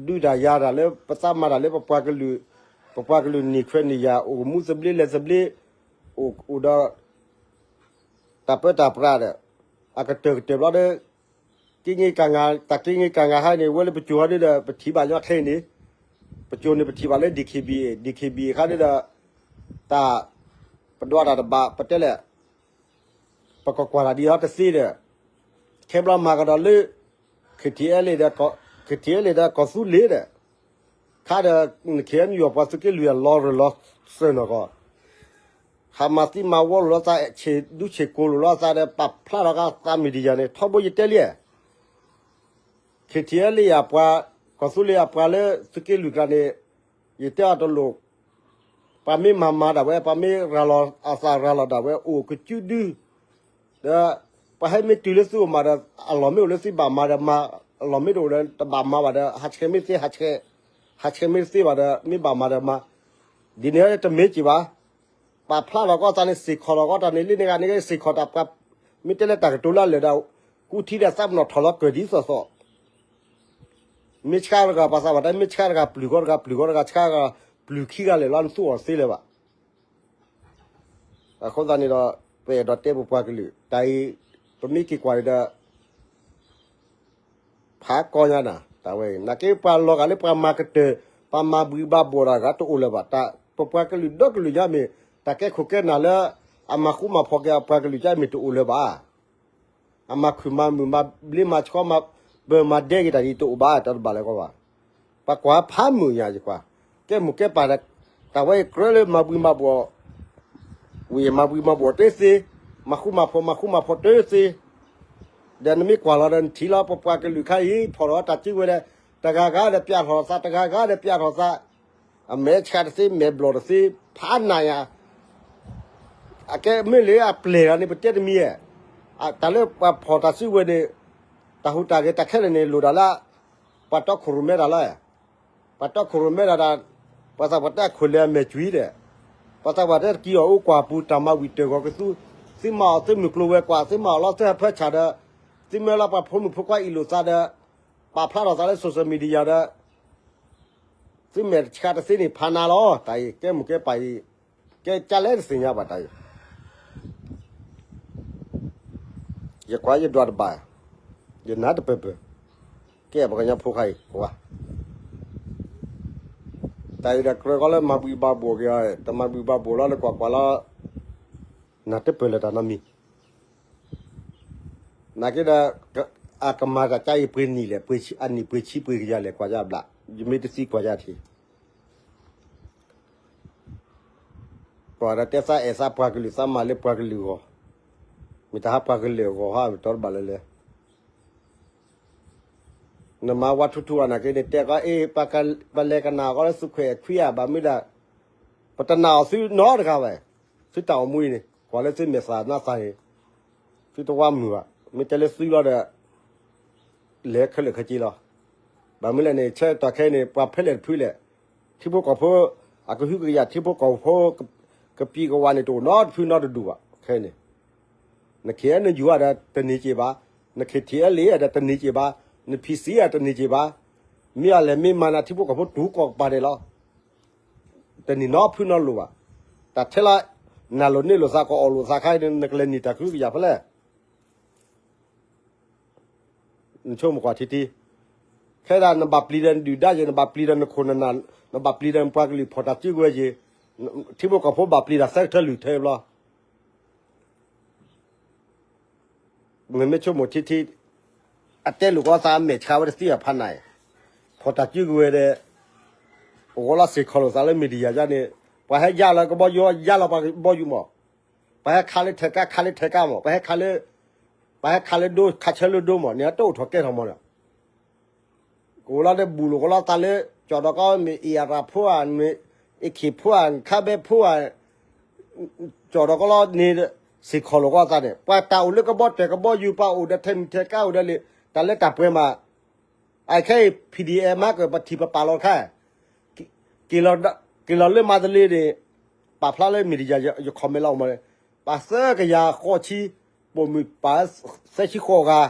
ဒုးတၢ်ယၤတၢ်လၢ ပသးမၤတၢ်လၢပပှၤကလုာ်, ပပှၤကလုာ်န့ၢ်ခွဲးန့ၢ်ယာ် အိၣ်မူသဘျ့လဲၤသဘျ့, အိၣ်ဒီး တၢ်ပၢတၢ်ပြးဒီး အကတၢၢ်ကတၢၢ်ဘျီဒီး က့င့ကၣ်ငါ တၢ်က့င့ကၣ်ငါဟါန့ၣ် ဝဲလၢပစိၤဟီဒ်ဒီး ပထံၣ်ဘၣ်ညီခဲအံၤန့ၣ်, ပစိၤန့ၣ် ပထံၣ်ဘၣ်လၢ DKBA, DKBA ခါဒ်ဒီး တၢ် ပဒွးတၢ်တဘၣ် ပတဲလဲၣ် ပကကွၢ်တၢ်ဒ်အံၤတသ့ဒီး ခဲဘျီမၤကဒီးလၢ KTLA ဒီး KTLA ဒီးကီၢ်သူလ့ၤဒီး ခါဒီး KNU ပှၤသုးက့လွံၢ်အလီၤရၢၢ်လီၤစၢၤနီၢ်ကီၢ် ဟးမၤသံမၤဝီလိာ်လီၤသး ဆံးဒူဆံးကိၤလိာ်လီၤသးဒီး ပာ်ဖျါထီၣ်ကသးမံၤဒံးယၤန့ၣ် ထီဘိယတဲလံ KTLA အပှၤ ကီၢ်သူလ့ၤအပှၤလၢသုးက့လွံၢ်ကျါန့ၣ် ယတဲအီၤတလိၣ်, ပှၤမ့ၢ်မၤမၤဒၣ်ဝဲ ပှၤမ့ၢ်ရၤလီၤအသးရၤလီၤဒၣ်ဝဲ အိၣ်ကစုဒု, ဒီး ပှၤဟဲမ့ၢ်တုၤလၢသုအိၣ်မးဒီး အလီၢ်မ့ၢ်အိၣ်လၢသုဘၣ်မၤဒီးမၤ, အလီၢ်မ့ၢ်တအိၣ်လၢတဘၣ်မၤဘၣ်ဒီး ဟးဆှဲးမ့ၢ်သ့ ဟးဆှဲးမ့ၢ်တသ့ဘၣ်ဒီး မ့ၢ်ဘၣ်မၤဒီးမၤ, ဒ်န့ၣ်တမ့ၢ်က့ၤဘၣ်. ပာ်ဖျါထီၣ်ကီၢ်သးန့ၣ် စ့ၢ်ခီၣ်ထီၣ်ကီၢ်တၢ်န့ၣ် လၢန့ၣ်ဂၤန့ၣ်ဂ့ၤ စ့ၢ်ခီၣ်တၢ်ပှၤ မ့ၢ်တဲလၢတၢ်ကတိၤလၢအလၢာ်ဒီး ကူထံဒီးသးပနီၣ်ထီၣ်လီၤကၢၢ်ဒ်သိးသိး မ့ၢ်ဆှၢတဂၤ ပှၤသးပှၢ်တဲ မ့ၢ်ဆှၢတဂၤ ပျုၢ်ဂီၤတဂၤ ပျုၢ်ဂီၤတဂၤ ဆှၢတဂၤ ပျုၢ်ခံဂၤလၢာ်လီၤ နသူအီၤသ့လၢၤဘၣ်. အဃိသတးန့ၣ်ဒီး ပအဲၣ်ဒိးတဲပပှၤကလုာ် တၢ်အံၤ ပမ့ၢ်က့ၤကွၢ်န့ၣ်ဒီး ဖးကီညါနၤ တၢ်ဝဲအံၤ နာ်က့ပှၤလီၤဂာ်လၢပှၤမၤကတၢၢ် ပှၤမၤဘှံးဘၣ်ဘှီးတၢ်ဂၤတအိၣ်လၢၤဘၣ်. ပပှၤကလုာ်ဒီကလုာ်ညါမ့ၢ် တၢ်ကဲခိၣ်ကဲနၢ်လၢ အမၤဃူမၤဖိးက့ၤအပှၤကလုာ်ကါမ့ၢ်တအိၣ်လၢၤဘၣ်. အမၤခုၣ်မၤမုာ်မၤဘျ့မၤဆှီမၤပၢၤမၤဒဲက့ၤတၢ်ဒ်တအိၣ်ဘၣ် တၢ်တဘၣ်လၢၤကီဘၣ်. ပှၤကွၢ်ဖးမုာ်ညါယကွၢ် ကဲမိၢ်ကဲပၢ် တၢ်ဝဲအံၤကြၢးလၢမၤဘှံးမၤဘှီး ဝံၤမၤဘှံးမၤဘှီးတသ့, မၤဃူမၤဖိး မၤဃူမၤဖိးတသ့, ဒီးနမ့ၢ်ကွၢ်လီၤဒီးနထံၣ်လီၤ ပပှၤကလုာ်ခါအံၤ ဖီၣ်ထီၣ်တၢ်စုကဝဲၤဒီး တဂၤဂၤဒီးပျးထီၣ်သး တဂၤဂၤဒီးပျးထီၣ်သး, အမဲာ်ဆှးတသ့ မဲာ်ဘျီၣ်တသ့, ဖးနးညါ, အကဲမ့ၢ်လၢအပျဲၢ်လီၤန့ၣ် ပတဲတမံၤဧါ, တၢ်လၢပှၤဖီၣ်တၢ်စုကဝဲၤန့ၣ် တၢ်ဟူးတၢ်ဂဲၤတၢ်ခဲလၢာ်န့ၣ် လိၣ်ဒၣ်လၢ ပှၤတီခိၣ်ရိၣ်မဲတၢ်လီၤ. ပှၤတီခိၣ်ရိၣ်မဲတၢ်ဒီး ပှၤသးပှၢ်တဲအခိၣ်လဲၤအမဲာ်ကွံာ်ဒီး ပှၤသးပှၢ်တဲတကံအီၤအိၣ်ကွၢ်ပူၤ တၢ်မၤဝံၤတၢၢ်ဂီၤကသူ, သုမၤအီၤသုမုၢ်ကျိၤဝဲၤကွာ် သုမၤအီၤလီၤသုဟၢဖၢဆၣ်ဒီး သုမၢလီၤပှၤဖိမုၣ်ဖိခွါအ့ၣ်လိာ်သးဒီး ပာ်ဖျါထီၣ်သးလၢ social media ဒီး သုမဲာ်ဆှးတသ့န့ၣ် ဖးနးလီၤ. တၢ်အံၤ ကဲမိၢ်ကဲပၢ်အံၤ ကဲကၢ်လဲၣ်တသ့ၣ်ညါဘၣ်တၢ်အံၤ ယကွၢ်ယဒွးတဘၣ်, ယနၢ်တပၢၢ်ပၢၢ်, ကဲပှၤကညီဖိခါအံၤ ကွၢ်, တၢ်အံၤဒီးကြၢးကီလၢမၤဘှံးဘၣ်ဘှီးက့ၤအီၤ, တမၤဘှံးဘၣ်ဘှီးလီၤလၢကွၢ်ကွၢ်လီၤ, နၢ်တပၢၢ်လၢတၢ်နီတမံၤ, နာ်က့ဒီး အကမၤတၢ်ကါအံၤပှဲၤနံၣ်လဲၣ်, အနံၣ်ပှဲၤဆံပှဲၤကယၤလဲၣ် ကွၢ်ယါဘျး, ယမ့ၢ်တသံကွၢ်ယါထံး ပှၤဒီးတဲသးအဲၣ်သးပှၤကလုာ် သးမၤလၢပှၤကလုာ်အဂီၢ်, မ့ၢ်တဟါပှၤကလုာ်အဂီၢ်ဟါ မ့ၢ်တီတဘၣ်လၢလဲၣ်, နမၤဝါထူထူအနာ်က့န့ၣ် တဲကီးအ့ၣ် ပလဲၤကနၣ်အီၤကီးလၢသုးခွဲးခွံဧါ ဘၣ်မနုၤဒၣ်, ပတနာ်အီၤသုနီတဂၤဘၣ်, သုတၢ်အိၣ်မူအံၤန့ၣ် ကွၢ်လၢသုမဲာ်သၣ်နါသၣ်န့ၣ်, သုတဝါမုာ်ဘၣ်, မ့ၢ်တဲလၢသုလီၤဒီး လဲၤခဲလၢာ်ခဲဆ့လီၤ. ဘၣ်မနုၤလဲၣ်န့ၣ် ဆၢကတီၢ်ခဲအံၤန့ၣ် ပှၤဖဲလဲၣ်တဖုလဲၣ်, ထံဖိကီၢ်ဖိ အကဟုကယာ် ထံဖိကီၢ်ဖိ ကပံၤကဝးန့ၣ် တအိၣ်နီတဖုနီတဒူၣ်ဘၣ် ခဲအံၤန့ၣ်, န ခ့ၣ်အဲၣ်ယူၣ် ဒီးတန့ၢ်က့ၤဘၣ်, န ခ့ၣ်ထံၣ်အဲလ့ၣ် ဒီးတန့ၢ်က့ၤဘၣ်, န ဖံၣ်စံၣ် ဒီးတန့ၢ်က့ၤဘၣ်, မ့ၢ်အလဲၤမ့ၢ်မၤနၤ ထံဖိကီၢ်ဖိတူၢ်ကီၢ်ကပၤဒဲးလီၤ. တန့ၢ်နီဖုနီလိၤဘၣ်. တၢ်ထဲလၢ နၤလိၤန့ၢ်လိာ်သး ကအီၣ်လိာ်သးခါအံၤန့ၣ် နကလဲၤနံၣ်တၢ်ကဟုကယာ်ဖဲလဲၣ် နဆိကမိၣ်ကွၢ်ထံထံ, ခဲဒၣ်နဘၣ်ပျံၤဒီးနဒုၣ်ဒါယဲၢ် နဘၣ်ပျံၤဒီးနခိၣ်နနၢ်, နဘၣ်ပျံၤဒီးနပှၤကလုာ်ဖီၣ်တၢ်စုကဝဲၤယဲၢ်, ထံဖိကီၢ်ဖိဘၣ်ပျံၤတၢ်သၢကထၢလွံၢ်ထၢဘျီ နမ့ၢ်ဆိကမိၣ်ထံထံ, အတဲလိာ်ကီသးအမဲာ်ဆှးဝဲတသ့အဖးနး, ဖီၣ်တၢ်စုကဝဲၤဒီး ပဝဲလီၤစ့ၢ်ခီၣ်လိာ်သးလၢ media ယါန့ၣ်, ပှၤဟဲယါလီၤကဘီယူၤ ယါလီၤပှၤကဘီယူၤမး, ပှၤဟဲခးလၢထဲးကါ ခးလၢထဲးကါမး, ပှၤဟဲခးလၢ, ပှၤဟဲခးလၢဒိ ခးဆၢလၢဒိမး, န့ၣ်တအိၣ်ထီၣ်ကဲထီၣ်မးန့ၣ် ကအိၣ်လီၤဒီးဘူးလိာ်ကလီသးလၢ ကၠီၣ်ဒီးကီမ့ၢ်အ့ၣ်အရၣ်ဖိဧါ, မ့ၢ်အ့ၣ်ခ့ၣ်ဖိဧါ, ခါဘဲဖိဧါ, ကၠီၣ်ဒီးကလီန့ၣ် စ့ၢ်ခီၣ်လိာ်ကီသးန့ၣ် ပှၤတၢ်အိၣ်လၢကဘီတဲာ်ကဘီယူၤ ပှၤအိၣ်ဒီးထဲးမုၢ်ထဲးကါအိၣ်ဒီးလံာ် တၢ်လၢတၢ်ပှဲၤမး, အခဲအံၤ PDF မၤကၢၢ်ပထံၣ်ပပာ်လီၤခါ က့ၤလီၤလၢမၤတလ့န့ၣ် ပာ်ဖျါလၢ media ယ comment လီၤမး, ပှၤသၢကယၤဃိးဆံ, ပိာ်မုၣ်ပှၤသၢဆံဃိးဂၤ,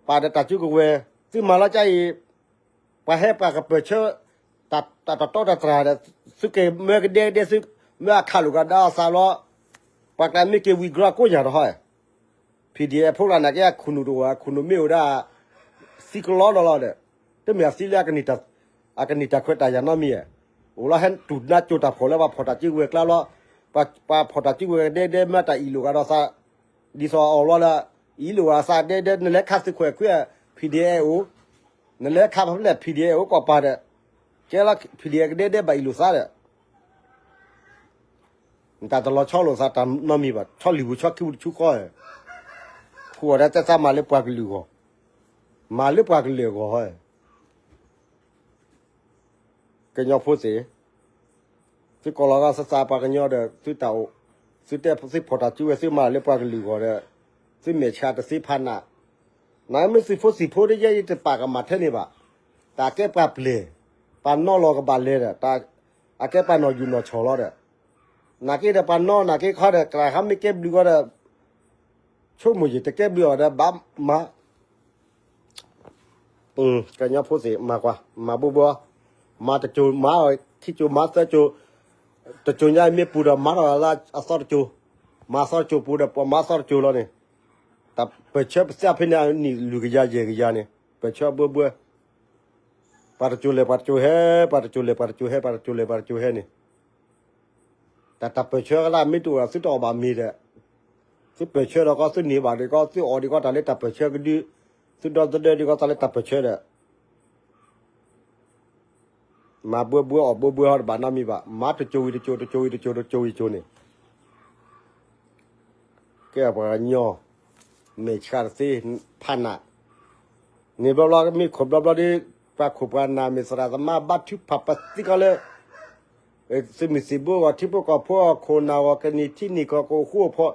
ပာ်ဒီးတၢ်စုကဝဲၤ, သုမၤလီၤကါအံၤ, ပှၤဟဲပှၤကပၢၢ်ဆၢ, တၢ်တတီတတြၢ်ဒီး, သုကမၢကဒဲကဒဲ သုမၢအခးလိာ်ကဒီးအသးလီၤ, ပှၤကျါမ့ၢ်က့ၤဝံၤကြီကိးညၣ်တဟီ PDF ဖိကျါနာ်က့ အခိၣ်နူာ်တအိၣ် အခိၣ်နူာ်မ့ၢ်အိၣ်ဒၣ် သံကလီဒီးလီၤဒီး, တမ့ၢ်အသံလၢ အကနံၣ်တၢ်ခွဲးတၢ်ယာ်နီတမံၤဧါ, အိၣ်လီၤဟဲတူၢ်နါကၠိတၢ်ဖှီၣ်လၢပှၤဖီၣ်တၢ်စုကဝဲၤကျါလီၤ, ပှၤဖီၣ်တၢ်စုကဝဲၤကဒဲကဒဲမၢတၢ်အံးလိာ်ကဒီးသး, ဒ်သိးအီၤလီၤဒီး, အံးလိာ်အသးဒဲကဒဲ နလဲၤခးသုးခွဲးခွံ PDF အိၣ်, နလဲၤခးဖဲလဲၣ် PDF အိၣ်ကိးပၤဒီး, ကဲလီၤ PDF ကဒဲကဒဲဘၣ်အံးလိာ်သးဒီး နတၢ်တလီၤဆီလိာ်သးတၢ်နီတမံၤဘၣ် ဆီလံာ်ပူၤဆီခံပူၤတဆူဃီ, ဃုာ်အီၤဒၣ်တဲသးမၤလၢပှၤကလုာ်အဂီၢ်, မၤလၢပှၤကလုာ်အဂီၢ်, ကညီဖိသ့ၣ်, သုကိးလီၤဂာ်သးပှၤကညီဒီး သုတၢ်အိၣ်, သုတဲသုဖီၣ်တၢ်စုကဝဲၤ သုမၤလၢပှၤကလုာ်အဂီၢ်ဒီး, သုမဲာ်ဆှးတသ့ဖးနး, နမ့ၢ်သုးဖိသံၣ်ဖိတယဲၢ်ယတပာ်ကမၣ်ထဲန့ၣ်ဘၣ်, တၢ်ကဲပှၤပျဲၢ်, ပှၤနီၣ်လီၤကဘၣ်လဲၤဒီး, အကဲပှၤနီၣ်ယူၣ်နီၣ်ဆီၣ်လီၤဒီး နာ်က့ဒီးပှၤနီၢ်နာ်က့ခီဒီး ကြၢးဟးမ့ၢ်ကဲဘျုးဂီၤဒီး ဆိကမိၣ်ယတကဲဘျုးအီၤဒီးဘၣ်မၤ ကညီဖိသ့ၣ်မၤကွၢ် မၤဘှီဘှီ မၤတစိၤမၤအီၤ ခံစိၤမၤသၢစိၤ တစိၤညါမ့ၢ်ပူၤဒီးမၤထီၣ်လၢအသီတစိၤ မၤသီတစိၤပူၤဒီးပှၤမၤသီတစိၤလီၤန့ၣ် တၢ်ပၢၢ်ဆၢပသ့ၣ်ဖဲန့ၣ်အနံၣ်လွံၢ်ကယၤယဲၢ်ကယၤန့ၣ် ပၢၢ်ဆၢဘှီဘှီ ပှၤတစိၤလဲၤပှၤတစိၤဟဲ ပှၤတစိၤလဲၤပှၤတစိၤဟဲ ပှၤတစိၤလဲၤပှၤတစိၤဟဲန့ၣ် တၢ်တၢ်ပၢၢ်ဆၢကဒၣ်မ့ၢ်တအိၣ်ဒီးသုတအီၣ်ဘၣ်မ့ၤဒီး သုပၢၢ်ဆၢဒီးကီး သုန့ၢ်ဘၣ်ဒံးကီး သုအီၣ်ဒံးကီးတၢ်လၢတၢ်ပၢၢ်ဆၢကဒု သုဒီသဒၢဒံးကီးတၢ်လၢတၢ်ပၢၢ်ဆၢဒီး မၤဘှီဘှီအီၣ်ဘှီဘှီဟီတဘၣ်နီတမံၤဘၣ် မၤတစိၤဝံၤတစိၤ တစိၤဝံၤတစိၤ တစိၤဝံၤတစိၤန့ၣ် ကဲပှၤကညီ မဲာ်ဆှးတသ့ ဖးနး န့ၣ်ဘျီဘျီ မ့ၢ်ခိၣ်ဘျီဘျီဒီး ပှၤခိၣ်ပှၤနၢ် မ့ၢ်သရၣ်သမါ ဘါထုကဖၣ်ပသံကီးလၢ သုးမုၢ်သံၣ်ဘိအဂီၢ် ထံဖိကီၢ်ဖိအဂီၢ် ခိၣ်နၢ်အဂီၢ် ကနံၣ်ထံနံၣ်ကီၢ် ကအိၣ်ဃူအိၣ်ဖိး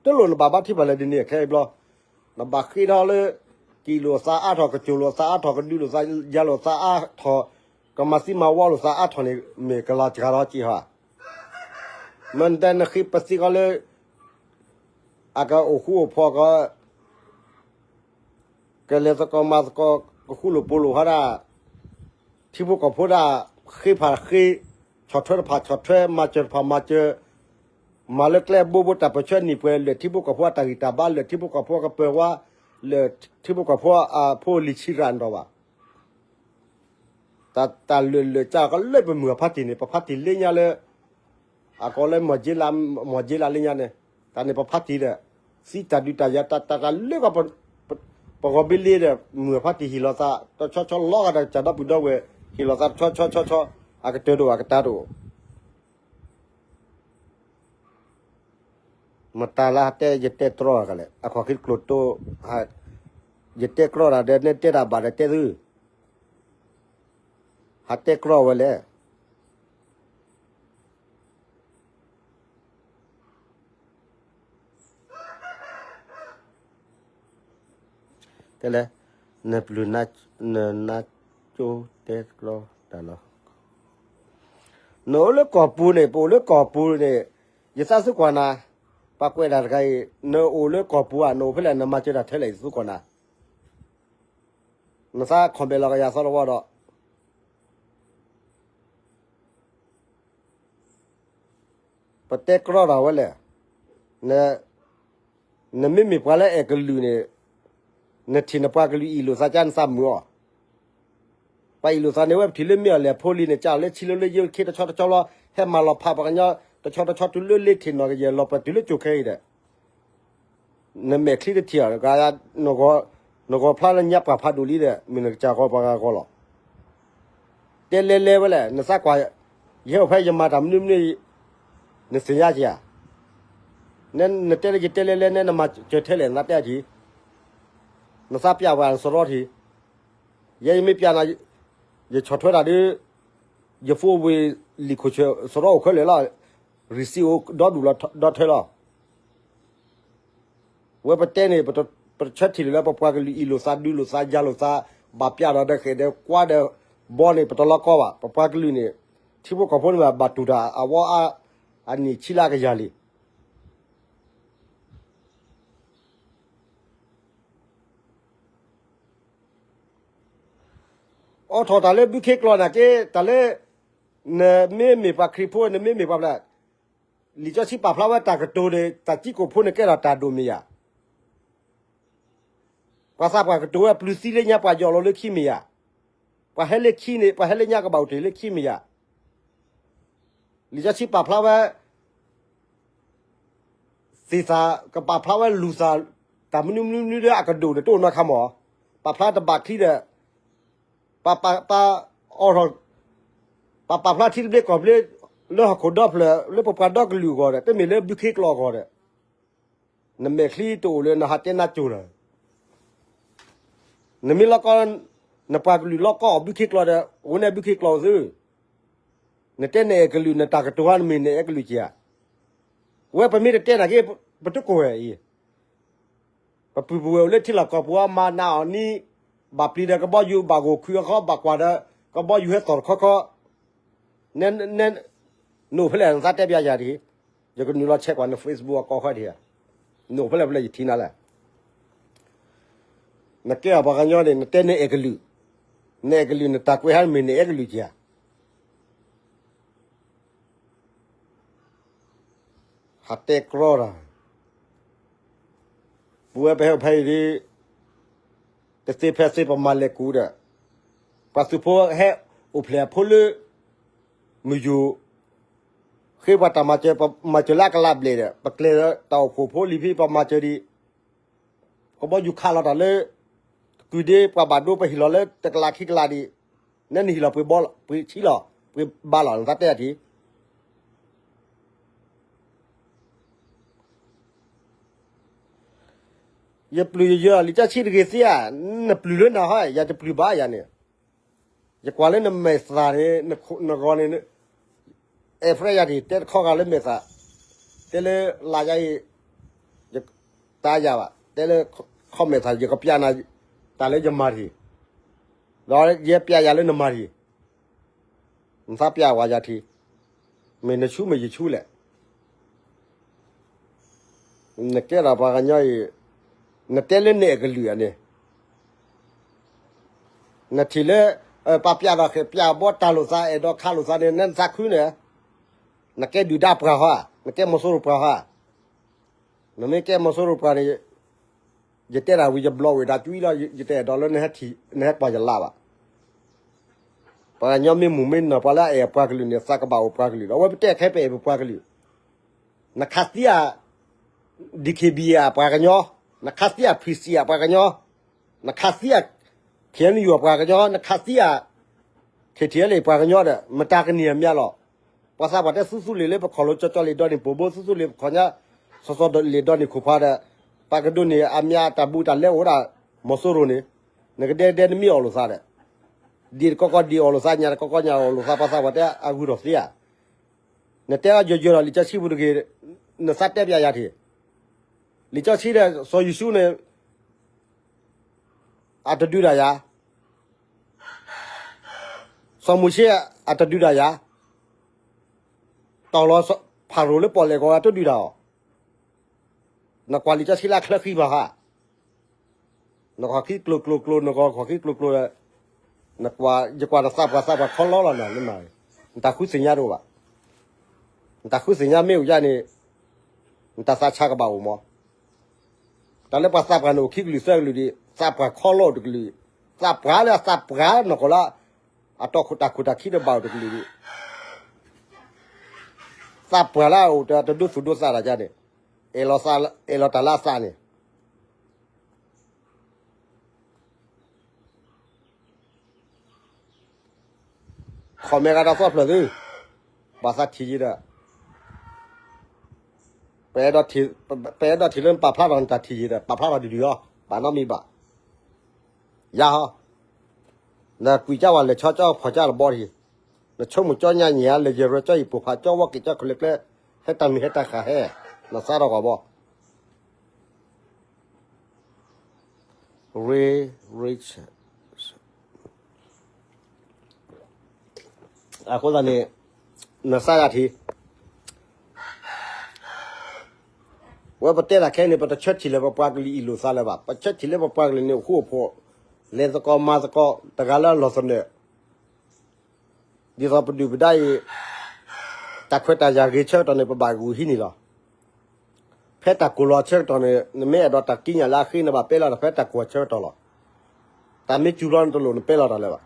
တလိၣ်နဘၣ်ဘါထုကဖၣ်လၢဒ်န့ၣ် ခဲအံၤဘျီ နဘၣ်ဃ့ထီၣ်လၢ ကံၣ်လိာ်သးအါထီၣ် ကစိၤလိာ်သးအါထီၣ် ကဒုးလိာ်သး ယၤလိာ်သးအါထီၣ် ကမၤသံမၤဝီလိာ်သးအါထီၣ်န့ၣ် မ့ၢ်ကလီၤစှၤထီၣ်က့ၤဟီ မ့ၢ်နတဲနဃ့ပသံကီးလၢ အကအိၣ်ဃူအိၣ်ဖိးကီး ကလဲၤသကိးမၤသကိး ကဃူလိာ်ဖိးလိာ်ဟီဒၣ် ထံဖိကီၢ်ဖိဒၣ် ဃ့ဖးဃ့ ဆီၣ်ထွဲတဖၣ်ဆီၣ်ထွဲ မၤစၢၤတဖၣ်မၤစၢၤ မၤလၢကျဲဘိဘိ တၢ်ပၢၢ်ဆၢနံၣ်ပှဲၤ လၢထံဖိကီၢ်ဖိအတၢ်ဂံၢ်တၢ်ဘါ လၢထံဖိကီၢ်ဖိအကပၢၤဝါ လၢထံဖိကီၢ်ဖိအဖိလံၤဆံးရၣ်န့ၣ်ဒီးဘၣ် တၢ်လၢာ်လၢာ်ကၢ်ကီးလၢပမုၢ်အဖါတံၢ်န့ၣ် ပဖါတံၢ်လၢညါလၢ အကိးလၢ မီၢ်ကၠ့လးလၢညါန့ၣ် တၢ်န့ၣ်ပဖါတံၢ်ဒီး သံတၢ်ဒုးတၢ်ယၤ တၢ်တၢ်လၢကီး ပဂီၤဘ့လ့ဒီး မုၢ်အဖါတံၢ်ဟ့ၣ်လီၤသး တဆီဆီလီၤဂာ်ဒီးကစၢ်ဒီပုၢ်ဒီဝဲၢ် ဟ့ၣ်လီၤသးတဆီဆီဆီဆီ အကတၢၢ်တအိၣ် အကတၢၢ်တအိၣ် မတၤလၢဟတဲယတဲကြီတၢ်လဲၣ် အခီၣ်ခံတကျိၤတိ ယတဲကြီတၢ်ဒီး နတဲတၢ်ဘၣ်ဒီးတဲသု ဟးတဲကြီဝဲလဲၣ် တဲလဲၣ် နပျုၤ နနါကၠိတဲကြီတၢ်လီၤ နအိၣ်လၢကီၢ်ပူၤန့ၣ် ပအိၣ်လၢကီၢ်ပူၤန့ၣ် ယသးသံကွၢ်နၤ ပှၤကွဲးဒၣ်တဂၤအံၤ နအိၣ်လၢကီၢ်ပူၤဧါ နအိၣ်ဖဲလဲၣ် နမၤစၢၤတၢ်ထဲလဲၣ် ယသးသံကွၢ်နၤ နသး comment လီၤကယၤသီတဝီဒီး ပတဲကြီတၢ်ဝဲလဲၣ်, နမ့မ့ၢ်ပှၤလၢအဲၣ်ကလုာ်န့ၣ်, နထံၣ်နပှၤကလုာ်အ့ၣ်လိာ်သးကါ နသးမုာ်အီၤ, ပှၤအ့ၣ်လိာ်သးန့ၣ် ဝဲပထံၣ်လၢမ့ၢ်အီၤလဲၣ်ဖိလံၤန့ၣ် ကၢ်လၢဆံလၢလၢယိခ့တဆီတဆီလီၤ, ဟဲမၤလီၤဖးပှၤကညီ တဆီတဆီတုၤလၢလ့ထံၣ်နီၢ်ကယဲၢ်လီၤပှဲၤတုၤလၢကၠိခဲအံၤဒီး နမဲာ်ချံတထံၣ်အီၤ, နဂီၤဖျါလၢညါပှၢ်ဖးဒိၣ်လံဒီး မ့ၢ်နကစၢ်ဂီၤပှၤဂၤဂီၤလီၤ. တဲလဲလဲဝဲလဲၣ်, နသးကွၢ်, ယဟဲအိၣ်ဖဲယမၤတၢ်မနုၤမနုၤ, နသ့ၣ်ညါက့ၤဧါ. နတဲလၢယတဲလဲလဲ နဲနမၤစၢၤထဲလဲၣ် နသးတဲအါထံၣ်, နသးပျၢ်ဝဲနစရီထံၣ်, ယဲယမ့ၢ်ပျၢ်နၤ, ယဆီၣ်ထွဲတၢ်ဒုး, ယဖိဝ့ၢ်လံာ်ခိၣ်ဆၢၣ်စရီအိၣ်ခဲလၢာ်လီၤ, receipt အိၣ်ဒီဒူၣ်လီၤဒီထၢလီၤ. ဝဲပတဲန့ၣ် ပတဆၢထံၣ်လၢၤလၢပပှၤကလုာ်အ့ၣ်လိာ်သး ဒုးလိာ်သး ယၤလိာ်သး, ဘၣ်ပျၢ်ဒီးဒီးဃဲၣ်ဒီးကွၢ်ဒီးဘီန့ၣ် ပတလီၤကီဘၣ်. ပပှၤကလုာ်န့ၣ် ထံဖိကီၢ်ဖိန့ၣ် ဘၣ်တူၢ်တၢ်အဝီအါ အနံၣ်ဆံလၢအကယၤလံ. အိးထီၣ်တၢ်လၢဘုခ့ကျိာ်နာ်က့ တၢ်လၢ နမ့မ့ၢ်ပှၤခရံာ်ဖိ နမ့မ့ၢ်ပှၤဖျၢၣ်, လံာ်စီဆှံပာ်ဖျါဝဲတၢ်ကတိၤန့ၣ် တၢ်ကံကိၣ်ဖိန့ၣ်ကဲထီၣ်တၢ်ဒိၣ်မ့ၢ်ယၤ. ပှၤသးပှၢ်ကတိၤဝဲပျုၤသံလၢညါ ပှၤယီၢ်လီၤလၢခံမ့ၢ်ယၤ. ပှၤဟဲလၢခံန့ၣ် ပှၤဟဲလၢညါကဘၣ်အိၣ်တ့ၢ်လၢခံမ့ၢ်ယၤ. လံာ်စီဆှံပာ်ဖျါဝဲ သ့ၣ်သၣ်ကပာ်ဖျါဝဲလူၤသး တၢ်မနုၤမနုၤမနုၤလၢအကဒိၣ်န့ၣ် တအိၣ်နီတခါမး. ပာ်ဖျါတဘၣ်ချံဒီး ပာ်ပာ်ဖျါထံတဘျ့ကီၢ်ဘျ့ လၢဟီၣ်ခိၣ်ဒီဖျၢၣ် လၢပပှၤဒီကလုာ်အဂီၢ်ဒီး တမ့ၢ်လၢဘုခ့ကျိာ်အဂီၢ်ဒီး နမဲာ်ချံတအိၣ်လၢနဟးတဲနါစိၤလီၤ. နမ့ၢ်လီၤကီ နပှၤကလုာ်လီၤကီအီၤဘုခ့ကျိာ်ဒီး အိၣ်န့ၣ်ဘုခ့ကျိာ်သု နတဲနအဲၣ်ကလုာ် နတၢ်ကတိၤဟါ နမ့ၢ်နအဲၣ်ကလုာ်က့ၤဧါ. ဝဲပမ့ၢ်တတဲနာ်က့ ပတကိၢ်ဝဲအံၤ ပပုၢ်ပဝဲၢ်အိၣ်လၢထံလီၢ်ကီၢ်ပူၤ အမၤနးအီၤနံၤ, ဘၣ်ပျံၤဒီးကဘီယူၤ ဘၣ်ဂိၢ်ခုအဃီ ဘၣ်ကွၢ်ဒီး ကဘီယူၤဟဲသီၣ်တခီခီ, နအိၣ်ဖဲလဲၣ် နသးတဲပျးယၤဒ်အံၤ, ယကနုာ်လီၤဆဲးကွၢ်န Facebook အကီၢ်ခီဒံးဧါ, နအိၣ်ဖဲလဲၣ်ဖဲလဲၣ်ယထံၣ်နၤလဲၣ်. နကဲအပှၤကညီန့ၣ် နတဲနအဲၣ်ကလုာ်, နအဲၣ်ကလုာ် နတၢ်ကွဲးဟါမ့ၢ်နအဲၣ်ကလုာ်က့ၤဧါ. ဟးတဲကြီတၢ်, ပဝဲပဟဲအိၣ်ဖဲအံၤဒ် တသ့ဖဲသ့ပမၤလဲၤကူးဒီး ပှၤသုးဖိဟဲအိၣ်ဖျဲၣ်အဖိလၢ မုၢ်ယူၢ် ဃ့ပှၤတၢ်မၤစၢၤ ပမၤစၢၤလၢအကလးဘျဲၣ်ဒီး ပကျဲၤလၢတၢ်အိၣ်ဖှိၣ်ဖိလံၤဖံး ပမၤစၢၤဒံး, ကဘီယူၤခးလီၤတၢ်လၢ ကုၢ်ဒ့ပှၤဘၣ်ဒိ ပဟ့ၣ်လီၤလၢတကလးခံကလးဒံး, နဲနဟ့ၣ်လီၤပှ့ၤဘီလီၤ ပှ့ၤဆံလီၤ ပှ့ၤဘါလီၤ နသးတဲအထံ ယပျုၢ်ယယၢၤလံာ်စီဆှံတဂ့ၤသ့ဧါ, နပျုၢ်လၢနၤဟီ, ယတပျုၢ်ဘၣ်ယၤန့ၣ်, ယကွၢ်လၢနမဲာ်သၣ်န့ၣ်, နဂီၤန့ၣ်, အဲၣ်ဖရဲယၤဒံး တဲတခီဂၤလၢမဲာ်သၣ်, တဲလၢလၢယၤအံၤ, တၢ်ယၤဘၣ်, တဲလၢခီမဲာ်သၣ် ယကပျးနၤ, တၢ်လၢယမၤတဂ့ၤ, ဒီးယဲပျးယၤလၢနမၤတဂ့ၤ, နသးပျးဝဲယၤထံ, မ့ၢ်နဆူမ့ၢ်ယဆူလဲၣ် နကဲဒီးပှၤကညီအံၤ, နတဲလၢနအဲၣ်ကလုာ်ဧါန့ၣ်, နထံၣ်လၢ ပှၤပျးဒီးဃဲၤပျးဘီတၢ်လိာ်သး အဲၣ်ဒိးခးလိာ်သးန့ၣ် နသးခုန့ၣ်, နကဲဒုၣ်ဒါပှၤဟီ, နကဲမီၤစိရိၤပှၤဟီ, နမ့ၢ်ကဲမီၤစိရိၤပှၤန့ၣ်, ယတဲတၢ်ဝံၤ ယဘျီဝဲဒၣ်ကွံလီၤ, ယတအဲၣ်ဒိးလၢ နဟဲကွၢ်ယလါဘၣ်. ပှၤကညီမ့ၢ်မုၢ်မ့ၢ်နၢၤ ပှၤလၢအအဲၣ်ပှၤကလုာ်န့ၣ် သးကဘၣ်အိၣ်ပှၤကလုာ်ဒီး အဝဲပတဲခဲပအဲၣ်ပပှၤကလုာ်, နခးသံဧါ ဒီက့ဘံဧါ ပှၤကညီ, နခးသံဧါ ဖံစံဧါ ပှၤကညီ, နခးသံဧါ ခ့ၣ်အဲၣ်ယူၣ် ပှၤကညီ, နခးသံဧါ ခ့ၣ်ထံၣ်အဲလ့ၣ် ပှၤကညီဒီး မတၤကနံၤအမံၤလီၤ. ပှၤသးပှၢ်တဲသူသူလ့ၤလၢပခီၣ်လိာ်ကၠီကၠီလ့ၤဒီန့ၢ်ပိာ်ဘိ, သူသူလ့ၤပခီၣ်ညါ စီၤစီၤလ့ၤဒီန့ၢ်ခိၣ်ဖးဒီး ပှၤကဒိးန့ၢ်အမံၤအတၢ်ဘူးတၢ်လဲအိၣ်ဒၣ် မီၤစိရိၤန့ၣ်, နကဒဲကဒဲနမ့ၢ်အီၣ်လိာ်သးဒီး ဒ်တကီကီဒ်အီၣ်လိာ်သး ညါတကီကီညါအီၣ်လိာ်သး ပှၤသးပှၢ်တဲအဂုၤထီၣ်သ့ဧါ. နတဲအီၤယိယိဒီးလံာ်စီဆှံပူၤတဂ့ၤ, နသးတဲပျးယၤထံၣ်, လံာ်စီဆှံဒီး စီၤယိၤၡူန့ၣ် အတဒုးတၢ်ယၤ, စီၤမိၤၡ့အတဒုးတၢ်ယၤ, တီၢ်လီၤဖၤရိၤလၢပီၣ်လဲၣ်ကီးအတဒုးတၢ်အီၤ, နကွၢ်လံာ်စီဆှံလၢအချၢဃံဘၣ်ဧါ, နကွၢ်ခံကျိၤကျိၤကျိၤ နကွၢ်ခံကျိၤကျိၤ, ယကွၢ်နသးပှၢ်သးပှၢ်ခီလီလီၤနၤလၢနၤ, နတၢ်ဃုသ့ၣ်ညါတအိၣ်ဘၣ်, နတၢ်ဃုသ့ၣ်ညါမ့ၢ်အိၣ်ယါန့ၣ်, နတၢ်သးဆါကဘၣ်အိၣ်မး တၢ်လၢပှၤသးပှၢ်န့ၣ်အိၣ်ခံကလုာ်သၢကလုာ်ဒံး, သးပှၢ်ခီလီၢ်တကလုာ်, သးပှၢ်လၢအသးပှၢ်နီၢ်ကီၢ်လၢ အတီၢ်ခိၣ်တၢ်ခိၣ်တၢ်ခံတဘၣ်အိၣ်တကလုာ်ဒံး, သးပှၢ်လၢအအိၣ်တဒိသူၣ်ဒိသးတၢ်ယါန့ၣ်, အဲၣ်လီၤတၢ်လၢအသးန့ၣ် ခီၣ်မဲဂၤဒီးသီၣ်ဖျၢၣ်သု, ဘၣ်သးထံၣ်ယံၤဒီး, ပအဲၣ်ဒိးထံၣ်လၢနပာ်ဖျါထီၣ်နတၢ်ထံၣ်ယံၤဒီး ပာ်ဖျါထီၣ်တဒုးအီၤ, ဘၣ်နီတမံၤဘၣ်, ယၤဟီ, နကွံာ်ကၠီဝဲလဲၤဆီကၠီဖီၣ်ကၠီတဘီတဟံၣ်, နဆိကမိၣ်ကၠီညါညါ လဲၤယရၢကၠီဟံၣ်ပိၢ်ဖးကၠီဝီက့ၤကၠီခဲလၢာ်ကျဲ, ဟဲတၢ်မံၤဟဲတၢ်ဃာ်ဟဲ, နသးထီၣ်ကီၢ်ဘီ Ray Richard အဃိသတးန့ၣ် နသးယၤထံၣ်, ဝဲပတဲတၢ်ခဲအံၤန့ၣ် ပတဆၢထံၣ်လၢပပှၤကလုာ်အ့ၣ်လိာ်သးလၢၤဘၣ်. ပဆၢထံၣ်လၢပပှၤကလုာ်န့ၣ် အိၣ်ဃူအိၣ်ဖိး, လဲၤသကိးမၤသကိး, တဂၤလၢအလီၢ်သနၢၣ် ဒ်သိးပဒုၣ်ပဒါအံၤ တၢ်ခွဲးတၢ်ယာ်ဂ့ၤဆၢကတီၢ်န့ၣ် ပဘၣ်ဂုာ်ဟံးန့ၢ်လီၤ. ဖဲတၢ်ကိၢ်လီၤဆၢကတီၢ်န့ၣ် နမ့ၢ်အဲၣ်ဒိးတၢ်ကံးညာ်လၢအဃ့ နဘၣ်ပဲလီၤတၢ်ဖဲတၢ်ကိၢ်ဆၢကတီၢ်လီၤ. တၢ်မ့ၢ်စူၤဘျီနတလိၣ်နပဲလီၤတၢ်လၢၤဘၣ်.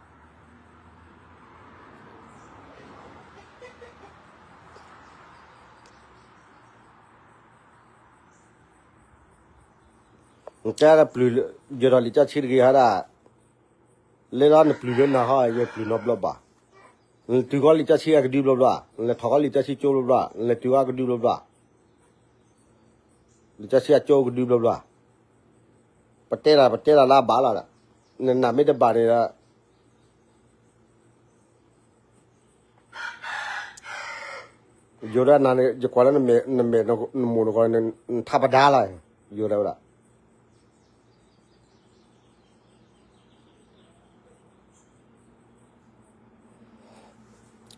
နကဲပျုၢ်ယိာ်ဒီးလံာ်စီဆှံတဂ့ၤဟါဒၣ်, လၢလီၤနပျုၢ်လၢနၤဟီ ယပျုၢ်နီတဘျီဘၣ်. နလဲၤတုၤဃီလံာ်စီဆှံအကဒုဘျီဘျီ, နလဲၤထီၣ်ဃီလံာ်စီဆှံကၠိဘျီဘျီ, နလဲၤတုၤဃီကဒုဘျီဘျီ, လံာ်စီဆှံအကၠိကဒုဘျီဘျီ, ပတဲတၢ် ပတဲတၢ်လၢအဘၣ်လီၤဒီး, နနာ်မ့ၢ်တဘၣ်န့ၣ်ဒီး ယိၤဒၣ်နၤန့ၣ် ယကွၢ်လၢနမဲာ် နမိၢ်နဂီၢ်န့ၣ် နထးပဒါလီၤ, ယိၤဒၣ်ဝဲဒၣ်.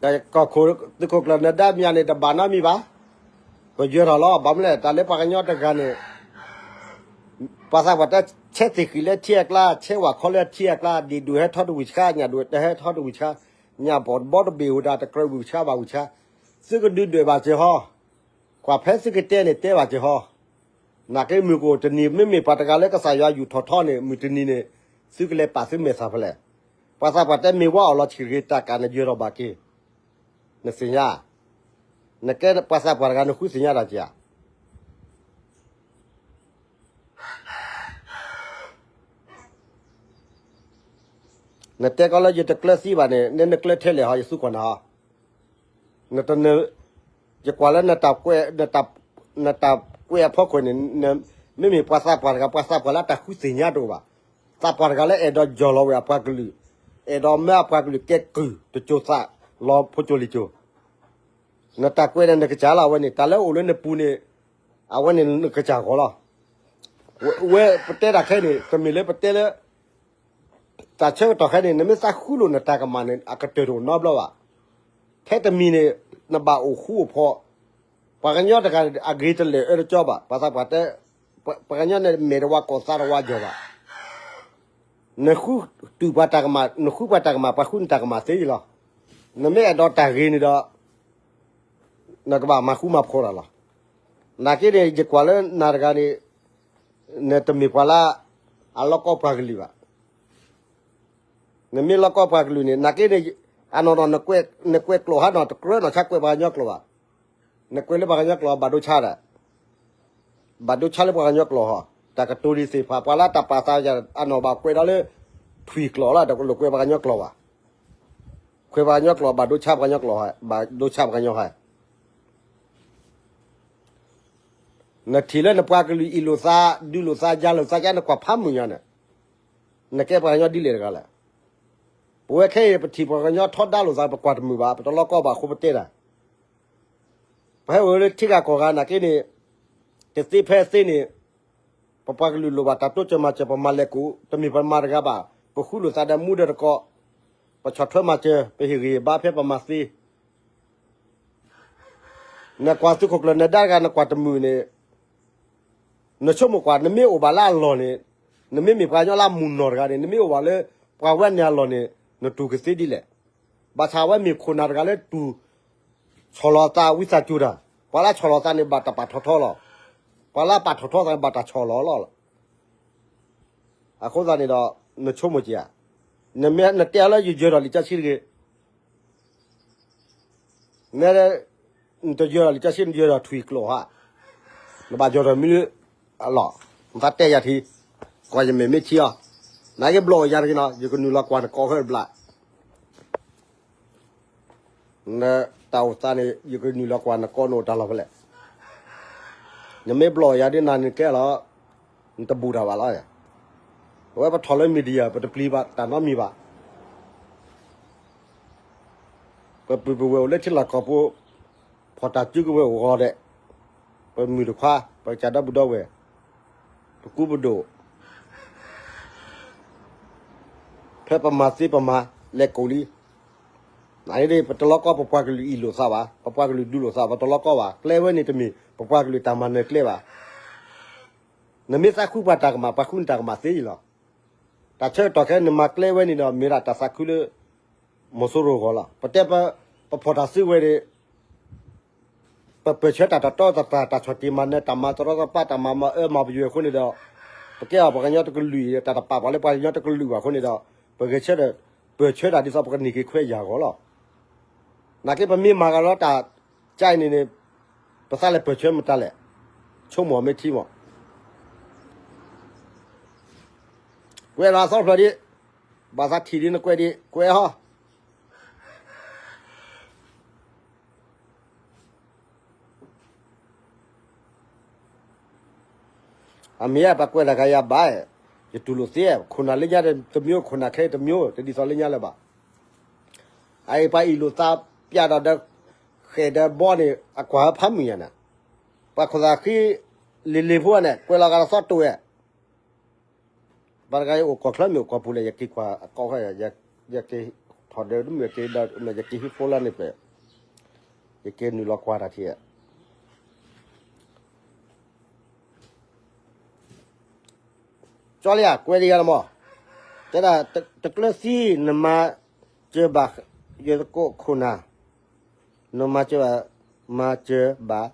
ကီၢ်ခိၣ်သုးခိၣ်ကျၢၢ်နဒါမၠးန့ၣ် တဘၣ်နီတမံၤဘၣ်. ပယၢၤထီၣ်လီၤ ဘၣ်မနုၤလဲၣ် တၢ်လၢပှၤကညီတဂၤန့ၣ် ပှၤသးပှၢ်တဲ ဆဲးသ့ၣ်ဃံးလၢထံအကျါ ဆဲးဝၣ်ခီလၢထံအကျါ ဒံၣ်ဒွဲၣ်ဟဲထီၣ်တဝံၤဆှါ ညၣ်ဒွဲၣ်တဟဲထီၣ်တဝံၤဆှါ ညၣ်ဘီတဘီတဘ့ၣ်ဟူးတၢ်တကြၢးဝံၤဆှါဘၣ်ဝံၤဆှါ သုကဒုးဒွဲၣ်ဘၣ်စ့ၢ်ဟီ ကွၢ်ဖဲသုကတဲန့ၣ်တဲဘၣ်စ့ၢ်ဟီ နာ်က့မုၢ်ကအိၣ်တနံၤ မ့မ့ၢ်ပှၤတဂၤလၢကစၢ်ယွၤယူာ်ထီၣ်ထီန့ၣ် မုၢ်တနံၤန့ၣ် သုကလဲၤပာ်သုမဲာ်သၣ်ဖဲလဲၣ်. ပှၤသးပှၢ်တဲမ့ၢ်ဝဲအီၣ်လီၤဆံးတဂ့ၤ တၢ်ကးနယၢၤထီၣ်ဘၣ်က့ၤ နသ့ၣ်ညါ နကဲပှၤသးပှၢ်တဂၤ နဃုသ့ၣ်ညါတၢ်က့ၤဧါ. နတဲကီးလၢယတကျၢၤသံဘၣ်န့ၣ် နနကျၢၤထဲလဲၣ်ဟီ ယသူကီၢ်နၤဟီ နတနၢၤ ယကွၢ်လၢ နတၢ်ကွဲးအဖီခိၣ်န့ၣ် မ့မ့ၢ်ပှၤသးပှၢ်တဂၤ ပှၤသးပှၢ်လၢအတၢ်ဃုသ့ၣ်ညါတအိၣ်ဘၣ်. သးပှၢ်တဂၤလၢအဲၣ်ဒိးယီၢ်လီၤဝဲအပှၤကလုာ်, အဲၣ်ဒိးမၢအပှၤကလုာ်ကဲကုၢ်တစိၤသးလီၤဖိကၠိလံၤကၠိ နတၢ်ကွဲးန့ၣ် နကစၢ်လီၤဝဲန့ၣ် တၢ်လၢအိၣ်လၢနပူၤန့ၣ် အဝဲန့ၣ်နကစၢ်ဂီၤလီၤ. ဝဲပတဲတၢ်ခဲအံၤန့ၣ် တမ့ၢ်လၢပတဲလၢ တၢ်ဆၢကတီၢ်ခဲအံၤန့ၣ် နမ့ၢ်သးဃုလိာ်နတၢ်ကမၣ်န့ၣ် အကတၢၢ်တအိၣ်နီတဘျီဘၣ်. ထဲတမံၤန့ၣ် နဘၣ်အိၣ်ဃူအိၣ်ဖိး, ပှၤကညီတဂၤန့ၣ် အဂ့ၤတလၢာ်အၢတကၠီဘၣ်, ပှၤသးပှၢ်တဲ ပှၤကညီန့ၣ် မဲာ်တဝါကိးသးတဝါယီၤဘၣ်. နဃုတုာ်ပှၤတၢ်ကမၣ်, နဃုပှၤတၢ်ကမၣ်, ပှၤဃုနတၢ်ကမၣ်သ့လီၤ. နမ့ၢ်အဲၣ်ဒိးတၢ်ဂ့ၤန့ၣ်ဒီး နကဘၣ်မၤဃူမၤဖိးတၢ်လီၤ. နာ်က့န့ၣ် ယကွၢ်လၢနၤတဂၤန့ၣ် နတမ့ၢ်ပှၤလၢ အလီၢ်ကီပှၤကလုာ်ဘၣ်. နမ့ၢ်လီၢ်ကီပှၤကလုာ်န့ၣ် နာ်က့န့ၣ် အနီၢ်နီၢ် နကွဲးကျိာ်ဟးနီၢ် တကြၢးနီၢ်ဆါကွဲးပှၤကညီကျိာ်ဘၣ်. နကွဲးလၢပှၤကညီကျိာ် ဘၣ်ဒိဆါဒၣ် ဘၣ်ဒိဆါလၢပှၤကညီကျိာ်ဟီ, တၢ်ကတိၤဒ်သ့ၣ်တဖၣ် ပှၤလၢတၢ်ပာ်သးယၤ အနီၢ်ဘၣ်ကွဲးဒီးလၢ ထွံၣ်ကျိာ်လီၤ, တလိၣ်ကွဲးပှၤကညီကျိာ်ဘၣ်. ကွဲးပှၤကညီကျိာ် ဘၣ်ဒိဆါပှၤကညီကျိာ်, ဘၣ်ဒိဆါပှၤကညီဟီ. နထံၣ်လၢနပှၤကလုာ်အ့ၣ်လိာ်သး, ဒုးလိာ်သး, ယၤလိာ်သး ကနကွၢ်ဖးမုၢ်ညါန့ၣ်, နကဲပှၤကညီဒ်လဲၣ်တဂၤလဲၣ်. ပဝဲခဲအံၤ ပထံၣ်ပှၤကညီထီဒါလိာ်သး ပကွၢ်တမုာ်ဘၣ်, ပတလီၢ်ကီဘၣ်အဃိပတဲတၢ်. ပဟဲအိၣ်လၢထံဂၤကီၢ်ဂၤနာ်က့န့ၣ်, တသ့ဖဲသ့န့ၣ်, ပပှၤကလုာ်လိၣ်ဘၣ်တၢ်တိစၢၤမၤစၢၤ ပမၤလဲၤကူး, တမ့ၢ်ပမၤတဂၤဘၣ်, ပဃုလိာ်သးဒီးမူဒီးတကိး, ပဆီၣ်ထွဲမၤစၢၤ, ပဟ့ၣ်ဂံၢ်ဟ့ၣ်ဘါဖဲပမၤသ့ နကွၢ်သုးခိၣ်ကျၢၢ်နဒါတဂၤ နကွၢ်တမုာ်န့ၣ်, နဆိကမိၣ်ကွၢ် နမ့ၢ်အိၣ်ဘၣ်လၢအလီၢ်န့ၣ်, နမ့မ့ၢ်ပှၤကညီလၢအမုၢ်နီၢ်တဂၤန့ၣ်, နမ့ၢ်အိၣ်ဘၣ်လၢပှၤဝဲန့ၣ်အလီၢ်န့ၣ်, နတူၢ်ကသ့ဒ်လဲၣ်. ဘၣ်ဆၣ်အဝဲမ့ၢ်ခိၣ်နၢ်တဂၤလၢတူၢ်ဆီၣ်လီၤသးဝံသးစူၤတၢ်, ပှၤလၢဆီၣ်လီၤသးန့ၣ် ဘၣ်တၢ်ပာ်ထီၣ်ထီလီၤ. ပှၤလၢအပာ်ထီၣ်ထီသးန့ၣ် ဘၣ်တၢ်ဆီၣ်လီၤလီၤ. အဃိသတးန့ၣ်ဒီး နဆိကမိၣ်က့ၤဧါ, နမ့ၢ်နတဲအီၤလၢယယၢၤဒီးလံာ်စီဆှံတဂ့ၤ, န နတယၢၤဒီးလံာ်စီဆှံ နယၢၤဒီးထွံၣ်ကျိာ်ဧါ, နဘၣ်ယၢၤဒီးမ့ၢ်အလီၢ်, နသးတဲယၤထံ, ကွၢ်ယမဲာ်မ့ၢ်ထံအီၤ, နာ်က့ဘျီၣ်ယၤတဂ့ၤနီၤ ယကနုာ်လီၤကွၢ်နကိးဃၢတဘျီ နတၢ်အိၣ်သးန့ၣ် ယကနုာ်လီၤကွၢ်နကိးနအိၣ်တၢ်လီၢ်ဖဲလဲၣ်. နမ့ၢ်ဘျီၣ်ယၤဒ်နၤန့ၣ်ကဲလီၤ, နတဘူၣ်တၢ်ဘၣ်လီၤ. အဝဲပထီၣ်လၢ media ပတပျံၤဘၣ်တၢ်နီတမံၤဘၣ်. ပပုၢ်ပဝဲၢ်အိၣ်လၢထံလီၢ်ကီၢ်ပူၤ, ဖီၣ်တၢ်စုကဝဲၤအိၣ်ဂီၤဒဲး, ပမုၢ်တခွါ, ပကစၢ်ဒီပုၢ်ဒီဝဲၢ်, ပကူပဒိၣ် ဖဲပမၤသ့ပမၤလဲၤကိးလံ. နဒ်ပတလီၢ်ကီ ပပှၤကလုာ်အ့ၣ်လိာ်သးဘၣ်, ပပှၤကလုာ်ဒုးလိာ်သး ပတလီၢ်ကီဘၣ်. ကျဲဝဲန့ၣ်တမ့ၢ် ပပှၤကလုာ်တၢ်မၤနၢၤကျဲဘၣ်. နမ့ၢ်သးဃုပှၤတၢ်ကမၣ် ပှၤဃုနတၢ်ကမၣ်သ့လီၤ. တၢ်ဆၢကတီၢ်ခဲအံၤ နမၤကျဲဝဲန့ၣ်ဒီး မ့ၢ်ဒၣ်တၢ်သးခုလၢ မီၤစိရိၤအဂီၢ်လီၤ. ပတဲ ပဖီၣ်တၢ်စုကဝဲၤန့ၣ် ပပၢၢ်ဆၢတၢ်တတီတတြၢ် တၢ်ဆီၣ်တံၢ်မၤနၢၤ တၢ်မၤတရီတပါ တၢ်မၤမၤအၢမၤပယွဲအဃိန့ၣ်ဒီး ပကဲအီၤပှၤကညီတကလုာ်အံၤ တၢ်တပာ်ပှၤလၢပှၤကညီတကလုာ်ဘၣ်အဃိန့ၣ်ဒီး ပဂဲၤဆၢထၢၣ် ပၢၢ်ဆၢတၢ်ဒ်သိးပကန့ၢ်က့ၤခွဲးယာ်အဂီၢ်လီၤ. နာ်က့ပမ့ၢ်မၤဂၤလီၤတၢ်ကါအံၤန့ၣ်န့ၣ် ပသးလဲၤပၢၢ်ဆၢမတၤလဲၣ်. ဆိကမိၣ်မ့ၢ်ထံမး ကွဲးလီၤအသီတဖျၢၣ်ဒံး, ဘၣ်သးထံၣ်ဒံးနကွဲးဒံး ကွဲးဟီ. အမ့ၢ်ပှၤကွဲးတၢ်ခါယၤဘၣ်, ယတူၢ်လိာ်သ့, ခိၣ်နၢ်လၢညါတမျိုး ခိၣ်နၢ်ခဲအံၤတမျိုး တဒ်သိးလၢညါလၢၤဘၣ်. အအံၤပှၤအ့ၣ်လိာ်သးပျးဒီး ဃဲၣ်ဒီးဘီန့ၣ် အကွၢ်ဟဲဖးမုၢ်ညါန့ၣ်, ပှၤခိၣ်သၣ်ဃံ လ့ၤလ့ၤဖိန့ၣ် ကွဲးလီၤဂာ်တသီတိၢ်ဝဲ ပှၤတဂၤအံၤအိၣ်ကီၢ်ချၢမ့ၢ်အိၣ်ကီၢ်ပူၤလဲၣ် ယက့ၤကွၢ်အကိးဃီ, ယက့ၤထီၣ်ဒၢးတမုာ်က့ၤဒီး ယက့ၤဟံးဖိလၢန့ၣ်ပဲ, ယက့ၤနုာ်လီၤကွၢ်တၢ်ထံၣ်, ကၠီလံဧါ ကွဲးလံဧါနမီၢ်, တဲဒၣ် တကျၢၤသံ နမၤစၢၤဘၣ်ယကီၢ်ခိၣ်နၢ်, နမၤစၢၤဘၣ်, မၤစၢၤဘၣ်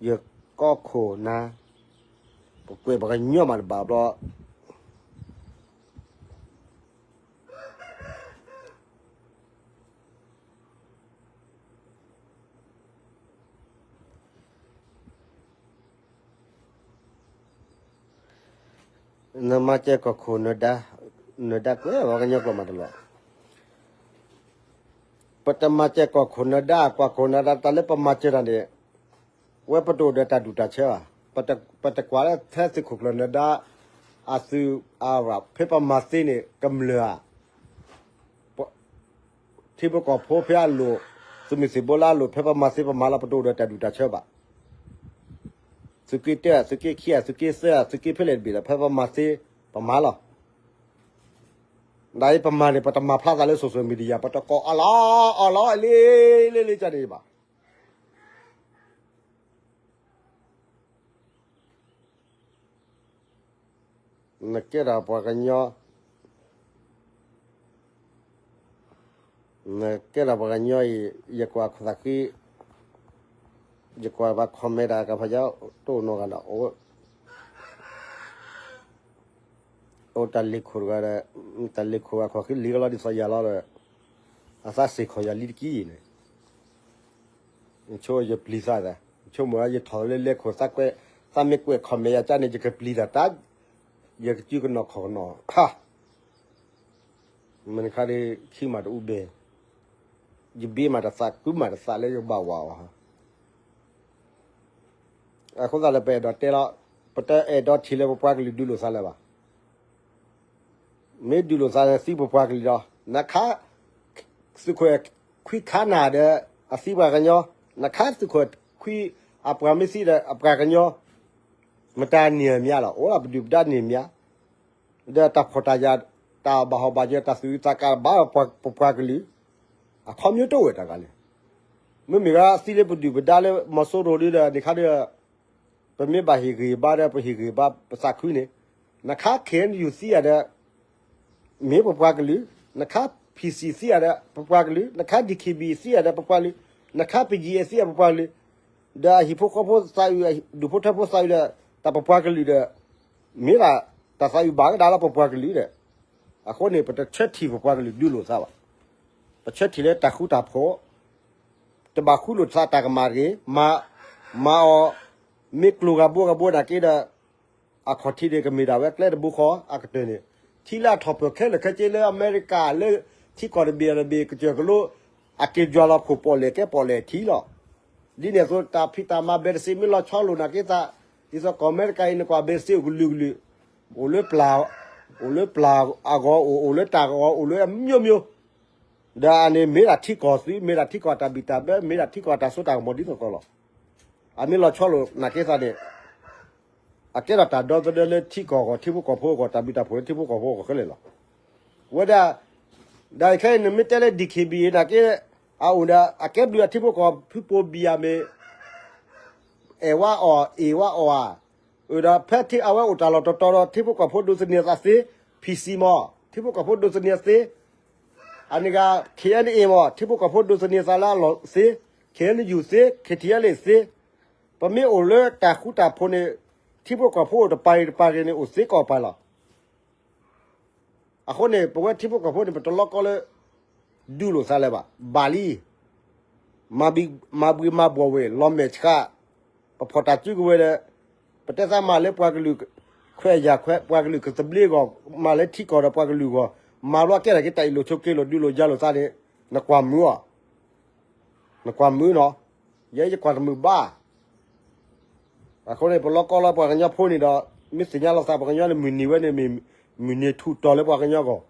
ယကီၢ်ခိၣ်နၢ်, ပကွဲးပှၤကညီမးတဘၣ်ဘျီ နမၤစၢၤကီၢ်ခိၣ်နၢၤဒါ, နၢၤဒါကွဲးပှၤကညီကျိာ်မးတလီၤ. ပတမၤစၢၤကီၢ်ခိၣ်နၢၤဒါ ကီၢ်ခိၣ်နၢၤဒါ တၢ်လၢပမၤစၢၤတၢ်န့ၣ်, ဝဲပတအိၣ်ဒီးတၢ်ဒူၣ်တၢ်ဆၢဘၣ်. ပတကွၢ်လၢထဲသုးခိၣ်ကျၢၢ်နၢၤဒါ အသုးအဝဲ ဖဲပမၤသ့န့ၣ် ကမျၢၢ်ဧါ ထံဖိကီၢ်ဖိဖဲအလိၤ, သုးမုၢ်သံၣ်ဘိလၢအလိၤ ဖဲပမၤသ့ပမၤလီၤ ပတအိၣ်ဒီးတၢ်ဒူၣ်တၢ်ဆၢဘၣ်. သုးက့တၢ, သုးက့ခံ, သုးက့သၢ, သုးက့ဖဲလဲၣ်တဘ့ၣ်ဒီး ဖဲပမၤသ့ ပမၤလီၤ. ဒ်အံၤပမၤန့ၣ် ပတမၤဖျါသးလၢ social media ပတကိးအီၣ်လီၤ အီၣ်လီၤ လ့လ့လ့ကန့ၣ်ဘၣ်. နကဲထီၣ်ပှၤကညီ, နကဲထီၣ်ပှၤကညီအံၤ ယကွၢ်ခိၣ်သးဃံ, ယကွၢ်ဘၣ် comment တၢ်ကဖးယါ တအိၣ်နီတဂၤဒီး အိၣ်တၢ်လ့ၤခိၣ်တဂၤဒီး, တၢ်လ့ၤခိၣ်အခီၣ်ဃံလံကလီဒ်သိးယၤလီၤဒီး, အသးစ့ၢ်ကီးယၤလံတကံအံၤန့ၣ်, ဆိယပျံၤသးသး, ဆိမိၣ်ယထီၣ်လၢလဲၤခိၣ်သးကွဲး, သးမ့ၢ်ကွဲး comment ယၤကန့ၣ် ယကပျံၤတၢ်တၢ်, ယကစုကနီၢ်ခီၣ်ကနီၢ်, ဟါ မ့ၢ်နခါဒ်ခံမးတအူဘဲ, ယဘ့မးတသး ကုမးတသးလၢယကဘၣ်ဝးအီၤ. အဃိသတးလၢပအဲၣ်ဒိးတဲလီၤ, ပတအဲၣ်ဒိးထံၣ်လၢပပှၤကလုာ်ဒုးလိာ်သးလၢၤဘၣ်. မ့ၢ်ဒုးလိာ်သးန့ၣ် သံပပှၤကလုာ်ဒီး, နခါ သုးခိၣ်ခွံခါနၢ်ဒီး အသံပှၤကညီ, နခါသုးခိၣ်ခွံ အပှၤမ့ၢ်သံဒီးအပှၤကညီ, မတၤန့ၢ်အမံၤလီၤ, အိၣ်လၢပဒုၣ်ပဒါန့ၢ်မံၤ ဒီးတၢ်ဖှီၣ်တၢ်ယာ် တၢ်ဘၣ်ဟီၣ်ဘၣ်ယၢၤ တၢ်သူၣ်အုးသးကါဘၣ်ပပှၤကလုာ်, အခီပညီတအိၣ်ဝဲတဂၤန့ၣ်, မ့မ့ၢ်ဂ့ၤသံလၢပဒုၣ်ပဒါလၢမီၤစိရိၤဒ်ဒီးန့ၣ်ခါဒီး, ပမ့ၢ်ဘၣ်ဟ့ၣ်ဂံၢ်ဘါဒီး ပဟ့ၣ်ဂံၢ်ဘါပသးခုန့ၣ်, နခါ KNU သံယၤဒီး မ့ၢ်ပပှၤကလုာ်, နခါ PC သံယၤဒီး ပပှၤကလုာ်, နခါ DKB သံယၤဒီး ပပှၤကလုာ်, နခါ ပယံၤအဲသံယၤ ပပှၤကလုာ်, ဒီးအဟံၣ်ဖိဃီဖိသးအုး ဒူၣ်ဖိထၢဖိသးအုးဒီး တၢ်ပပှၤကလုာ်ဒီး, မ့ၢ်ဒၣ်တၢ်သးအုးဘၣ်ကဒါလၢပပှၤကလုာ်ဒီး, အဃိန့ၣ် ပတဆၢထံၣ်ပပှၤကလုာ်ဒုးလိာ်သးဘၣ်. ပဆၢထံၣ်လၢတၢ်ဃူတၢ်ဖိး, တဘၣ်ဃူလိာ်သးတၢ်ကမၣ်တဂ့ၤ, မၤအီၤ, မ့ၢ်ကျိၤဂၤဘိဂၤဘိနာ်က့ဒီး အခီၣ်ထံးန့ၣ်ကမ့ၢ်ဒၣ်ဝဲကျဲတဘိဃီအကတၢၢ်န့ၣ်, ထံလၢအထီၣ်ပၢၢ်ခဲလၢာ်ခဲဆ့လၢအမဲရကၤလၢထံကီၢ်တဘ့ၣ်တဘ့ၣ်ကစၢၢ်ကလိ, အက့ၤယွၤလီၤခိၣ်ပီၣ်လဲၣ်ကဲပီၣ်လဲၣ်ထံလီၤ. ဒ်န့ၣ်အသိး တၢ်ဖံးတၢ်မၤဘဲတစ့မ့ၢ်လီၤဆီလိာ်နာ်က့သး, ဒ်သိးကီၢ်အမဲရကၤအံၤ နကွၢ်ဘဲတစ့အိၣ်ကလုာ်ကလုာ်, အိၣ်လၢပျၢ်, အိၣ်လၢပျၢ်အဂီၢ်အိၣ်, အိၣ်လၢတၢ်ဂီၤအိၣ်လၢအမျိုးမျိုး, ဒီးအန့ၣ်မ့ၢ်ဒၣ်ထံကီၢ်သုး, မ့ၢ်ဒၣ်ထံကီၢ်တၢ်ဘံၣ်တၢ်ဘၢ, မ့ၢ်ဒၣ်ထံကီၢ်တၢ်စိတၢ်ကမီၤဒ်သိးသိးလီၤ. အမ့ၢ်လီၤဆီလိာ်နာ်က့သးန့ၣ်, အကဲထီၣ်တၢ်ဒီသဒၢလၢထံကီၢ်အဂီၢ်, ထံဖိကီၢ်ဖိအဂီၢ်, တၢ်ဘံၣ်တၢ်ဖှိၣ်လၢထံဖိကီၢ်ဖိအဂီၢ်ခဲလၢာ်လီၤ. ဝဲဒၣ်, ဒီးခဲအံၤနမ့ၢ်တဲလၢ DKBA နာ်က့, အအိၣ်ဒီးအကဲဘျုးအထံဖိကီၢ်ဖိပိာ်ဘံၣ်ဧါမ့ၢ် အဲၣ်ဝဲအီၤ, အ့ၣ်ဝဲအီၤဧါ. အၢ ဒီးဖဲထံအဝဲအိၣ်တၢ်လီၢ်တတီၤဒီး ထံဖိကီၢ်ဖိဒိးသန့ၤအသးသ့, PC မ့ၢ်, ထံဖိကီၢ်ဖိဒိးသန့ၤအသ့, အန့ၣ်ဂ့ၤ KNA မ့ၢ်, ထံဖိကီၢ်ဖိဒိးသန့ၤအသးလၢအလီၢ်သ့, KNU သ့, KTLA သ့, ပမ့ၢ်အိၣ်လၢတၢ်ဃူတၢ်ဖိးန့ၣ်, ထံဖိကီၢ်ဖိအိၣ်တပၤဂ့ၤတပၤဂ့ၤန့ၣ် အိၣ်သ့ကီးပၤလီၤ. အဃိန့ၣ် ပဝဲထံဖိကီၢ်ဖိန့ၣ် ပတလီကီလၢ ဒုးလိာ်သးလၢၤဘၣ်, ဘၣ်လံ. မၤဘှံးမၤဘှီၣ်ဝဲ လီၤမဲာ်ဆှး, ပဖီၣ်တၢ်စုကဝဲၤဒီး, ပတဲသးမၤလၢပှၤကလုာ်ခွဲးယာ်ခွဲး ပှၤကလုာ်ကသဘျ့အဂီၢ်, မၤလၢထံကီၢ်ဒီးပှၤကလုာ်အဂီၢ်, မၤဘျီကဲထီၣ်က့ၤတၢ်အ့ၣ်လိာ်ဆိးက့လိာ်ဒုးလိာ်ယၤလိာ်သးန့ၣ်, နကွၢ်မုာ်အီၤ, နကွၢ်မုာ်နီၤ, ယဲယကွၢ်တမုာ်ဘၣ်. အဃိန့ၣ် ပလီကီလၢပှၤကညီဖိန့ၣ်ဒီး, မ့ၢ်သ့ၣ်ညါလီၤသးပှၤကညီန့ၣ် မုၢ်နံၤဝဲန့ၣ်မ့ၢ်, မုၢ်နံၤထူးတီၤလၢပှၤကညီအဂီၢ်,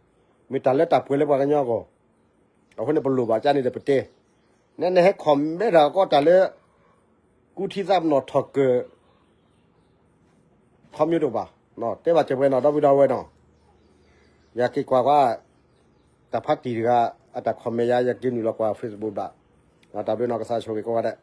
မ့ၢ်တၢ်လၢတၢ်ပှဲၤလၢပှၤကညီအဂီၢ်, အဃိန့ၣ် ပလိၣ်ဘၣ်ကန့ၣ်ဒီးပတဲ, နဲနဟဲ comment တၢ်ကီတၢ်လၢ ကူထံသးပနီၣ်ထီၣ်ကၢၢ် ခီမ့ၢ်တအိၣ်ဘၣ်, တဲဘၣ်စၢၤပှဲၤနီၤ ဒီပုၢ်ဒီဝဲၢ်နီၤ, ယက့ၤကွၢ်ကွၢ်, တၢ်ဖးတံၢ်တဂၤ, အတၢ် comment ယၤ ယက့ၤနုာ်လီၤကွၢ် Facebook ဘၣ်, တၢ်ဘျုးနီၤ ကစၢ်ဆိၣ်ဂ့ၤကိးဂၤဒဲး.